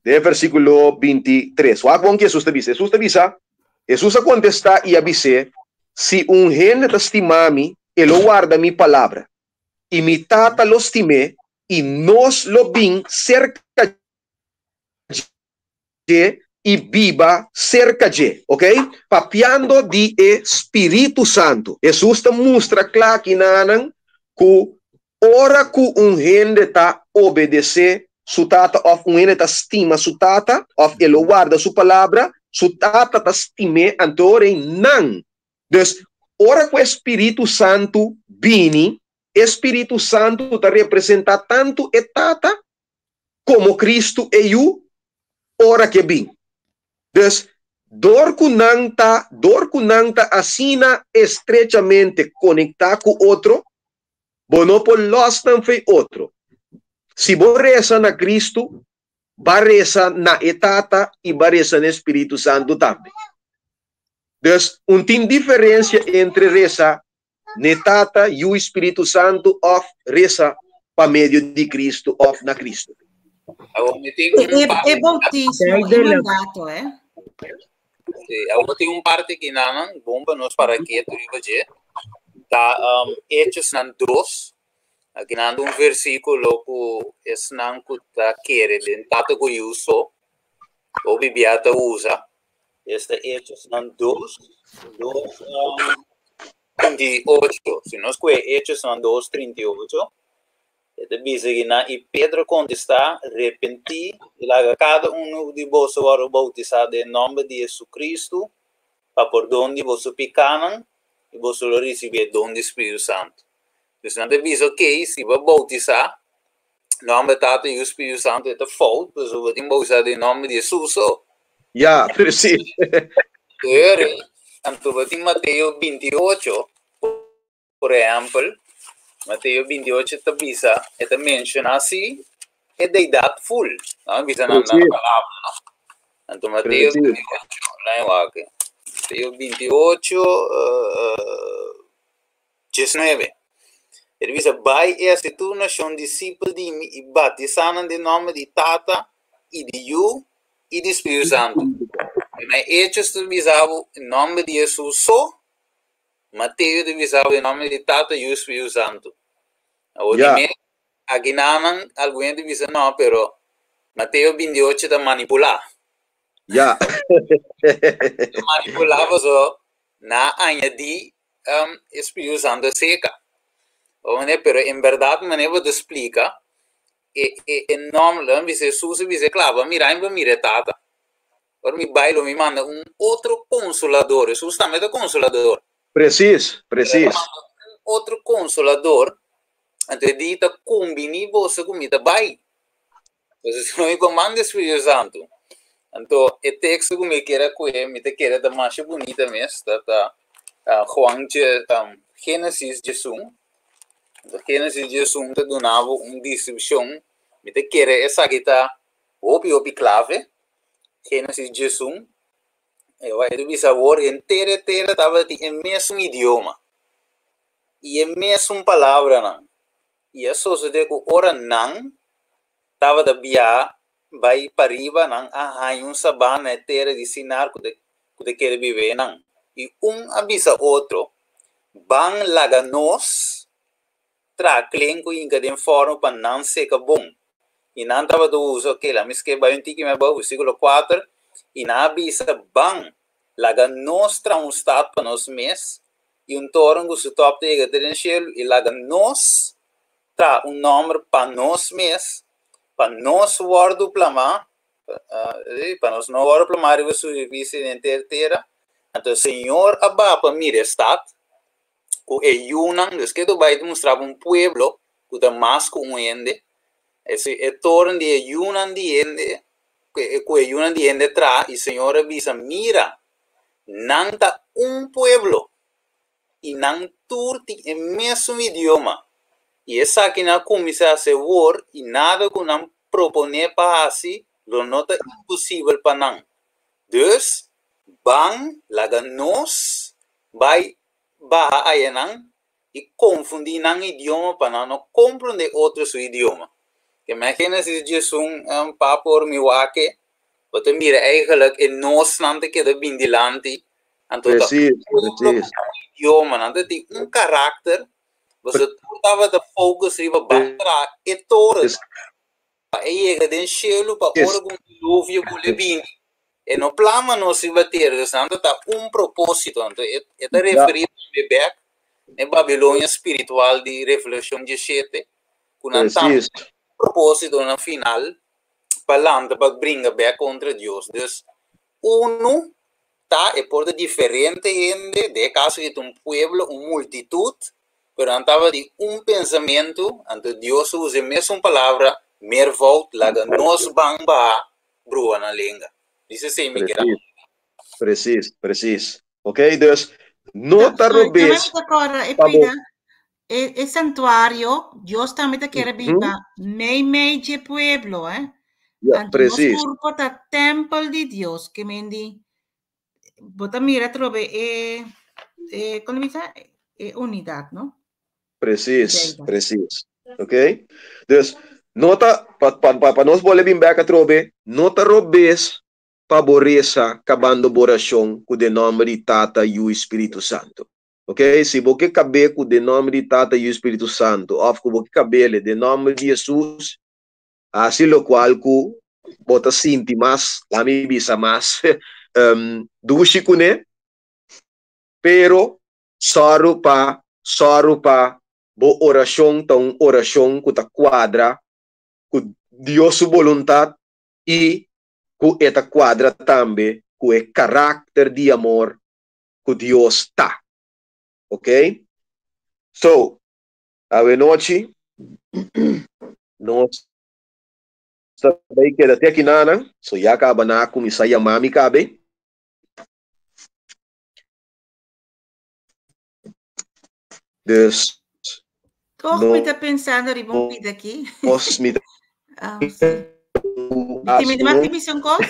den versíkulo 23. Wak bon ki Hesus ta bisa. Hesus ta bisa, Hesus a kontestá i a bis'é, Si un hende ta stima mi, e lo warda mi palabra, i mi Tata lo stim'é, i nos lo bin serka dje i biba serka dje. Ok? Papiando di e Spiritu Santu, Hesus ta mustra kla kinanan ku ora ku un hende ta obedesé su Tata òf un hende ta stima su Tata òf e lo warda su palabra, su Tata ta stim'é, anto ora ei nan. Dus, ora ku e Spiritu Santu bini, e Spiritu Santu ta representá tantu e Tata komo Kristu e Yu ora ke bin. Dus, dor ku nan ta, dor ku nan ta asina estrechamente konektá ku otro, bo no por lòs nan fei otro. Si bo resa na Kristu, ba resa na e Tata i ba resa na e Spiritu Santu tambe. Dus, un tin diferensia entre resa n'e Tata, Yu i Spiritu Santu òf resa pa medio di Kristu òf na Kristu. Awor mi tin un E, parte e bautismo, e Duidelijk. mandato, eh? Sí, awor tin un parte ki nanan bon pa nos para ketu riba dje. Ta um, Hechosnan 2. Aki nan un versíkulo ku esnan ku ta kere den Tata ku Yu so, hopi bia ta usa. Esta Hechosnan 2, 2, um, 38. Si nos kue Hechosnan 2, 38, e ta bisa ki nan, i Pedro kontestá, Repentí i laga kada unu di boso wòrdu boutisá den nòmber di Jesucristo pa pordon di boso pikánan, i boso lo risibí e don di Spiritu Santu. Dus nan ta bisa, okey, si bo boutisá, Nòmber Tata, Yu, Spiritu Santu e ta fout, pasobra bo tin boutisá den nòmber di Hesus so. Ya, precies. Pero, anto bo tin Mateo 28, por ehèmpel, Mateo 28 ta bisa, e ta menshoná si e deidat ful. Nan bisa nan nan palabra, no? Anto Mateo 28, laat me wak. Mateo 28, uh, 19. E ta bisa, Bai i hasi tur nashon disipel di mi i batisá nan den nòmber di Tata i di Yu i di Spiritu Santu. Na Hechos ta bisa bo den nòmber di Hesus so, Mateo ta bisa bo den nòmber di Tata, Yu i Spiritu Santu. Awor di mes, akinanan algun hende ta bisa no, pero Mateo 28 ta manipulá. Ta manipulá pasobra nan a añadí um, e Spiritu Santo seka. Mane, pero en berdad mane bo ta splika e e e nom lo bisa Jesus a bisa kla, bo mira mi bo mira e Tata. Ora mi bai lo mi manda un otro consolador. Jesus tambe ta consolador. Precies, precies. Un otro consolador, anto e di ta kumbini boso ku mi ta bai. Entonces, si no mi por manda e Spiritu Santo. Anto, e teksto ku mi kier a kohe, mi ta kere ta masha bunita mes, ta ta uh, Juan dje, um, Génesis djesun. Anto, Génesis djesun ta duna bo un deskripshon. Mi ta kere esaki ta hopi hopi klave. Génesis djesun. E ta bisa awor henter e tera tabatin e mesun idioma. I e mesun palabranan. I a sosodé ku ora nan tabata biaha bai pariba, nan a haña un sabana na e tera di Sinar ku ta kere biba einan. I un a bisa otro, Ban laga nos traha klen ku hinka den fòrnu pa nan seka bon. I nan tabata usa, oke, laga mi skirbi bai un tiki mas abou, versíkulo kuater, I nan a bisa, Ban laga nos traha un stat pa nos mes i un toren ku su tòp ta yega te den shelu, i laga nos traha un nòmber pa nos mes, pa nos wòrdu plamá, pa nos no wòrdu plamá riba superfisie di henter tera. Anto Señor a baha pa mira e stat ku e yunan, dus ke ta bai ta mustra pa un pueblo ku ta mas ku un hende, e toren di e yunan di hende, ku e yunan di hende traha, i Señor a bisa, Mira, Nan ta un pueblo i nan tur tin e mesun idioma, i esakinan a kuminsá hasi awor i nada ku nan proponé pa hasi lo no ta imposibel pa nan. Dus, ban laga nos bai baha ayanan i konfundí nan idioma pa nan no komprondé otro su idioma. Ke men Génesis 11 pa por mi wak bo ta mira eigenlijk e nosnan ta keda bin dilanti, anto ta Precies, un pueblo precies. ku un idioma, nan ta tin un karakter, pasobra tur tabata focus riba ban traha e toren pa e yega den shelu pa ora ku un diluvio bule bini e no plama nos riba tera, dus nan ta ta un propósito, anto e e ta referí tambe bek na e Babilonia spiritual di Revelashon 17, ku nan tambe Precies. un propósito na final pa lanta pa bringa bek kontra Dios. Dus unu ta e por ta diferente hende, den e kaso aki ta un pueblo, un multitut, pero nan tabata di un pensamentu, anto Dios a usa e mesun palabra, meervoud, laga nos ban baha bruha nan lenga. Dice esei mi keda. Precies, precies. Ok, dus no ta Sorry, tambe robes mi ta kòrda e pa bo. pida e, e santuario, Dios tambe ta kere biba mei mei dje pueblo, eh. Ja, Anto nos precies. kurpo ta tempel di Dios, ke men di bo ta mira atrobe e e kon bisa e unidat, no? Precies, Deida. precies. Ok? Dus, no ta, pa, pa, pa, pa nos bole bin bek atrobe, no ta robes pa bo resa kabando bo orashon ku den nòmber di Tata, Yu i Spiritu Santu. Ok? Si bo ke kab'é ku den nòmber di Tata, Yu i Spiritu Santu, òf ku bo ke kab'é den nòmber di Hesus, hasi lokual ku bo ta sinti mas, lami bisa mas, dushi kuné, pero sòru pa, sòru pa bo orashon ta un orashon ku ta kuadra ku Dios su boluntat i ku e ta kuadra tambe ku e karakter di amor ku Dios ta. Ok? So, awenochi nos ta bai keda te akinanan. So ya kaba nan a kuminsá yama mi kabe. Dus Toch no mi ta pensando riba un pida aki. Nos mi ta Ah, sí. Ti mi mag ti un kos?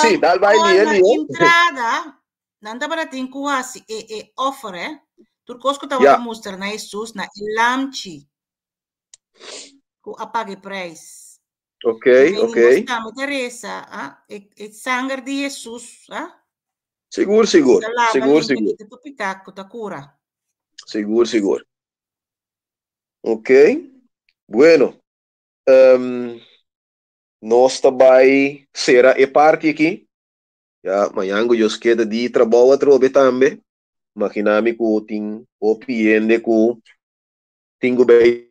Sí, dal bai Ora lihe, na lihe. entrada, nan tabata tin ku hasi e e offer, eh. Tur kos ku tabata mustra na Jesus, na e lamchi ku a paga e prijs. Ok, ok. Nos tambe ta resa, ah, e, e sanger di Jesus, ah. Sigur, sigur. Ta lava, Sigur, limpia, sigur. kita tur piká ku ta kura. Sigur, sigur. Ok. Bueno. Um, nos ta bai sera e parti aki. Ya, mañan ku Dios keda di trabou atrobe tambe. Imagina mi ku tin hopi hende ku tin ku bai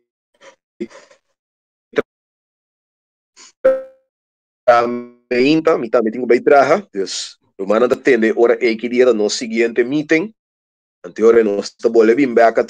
Mainta, mi tambe tin ku bai traha. Dus, rumannan ta tende ora ei ki dia ta nos siguiente meeting. Anto ora nos ta bolbe bin bek.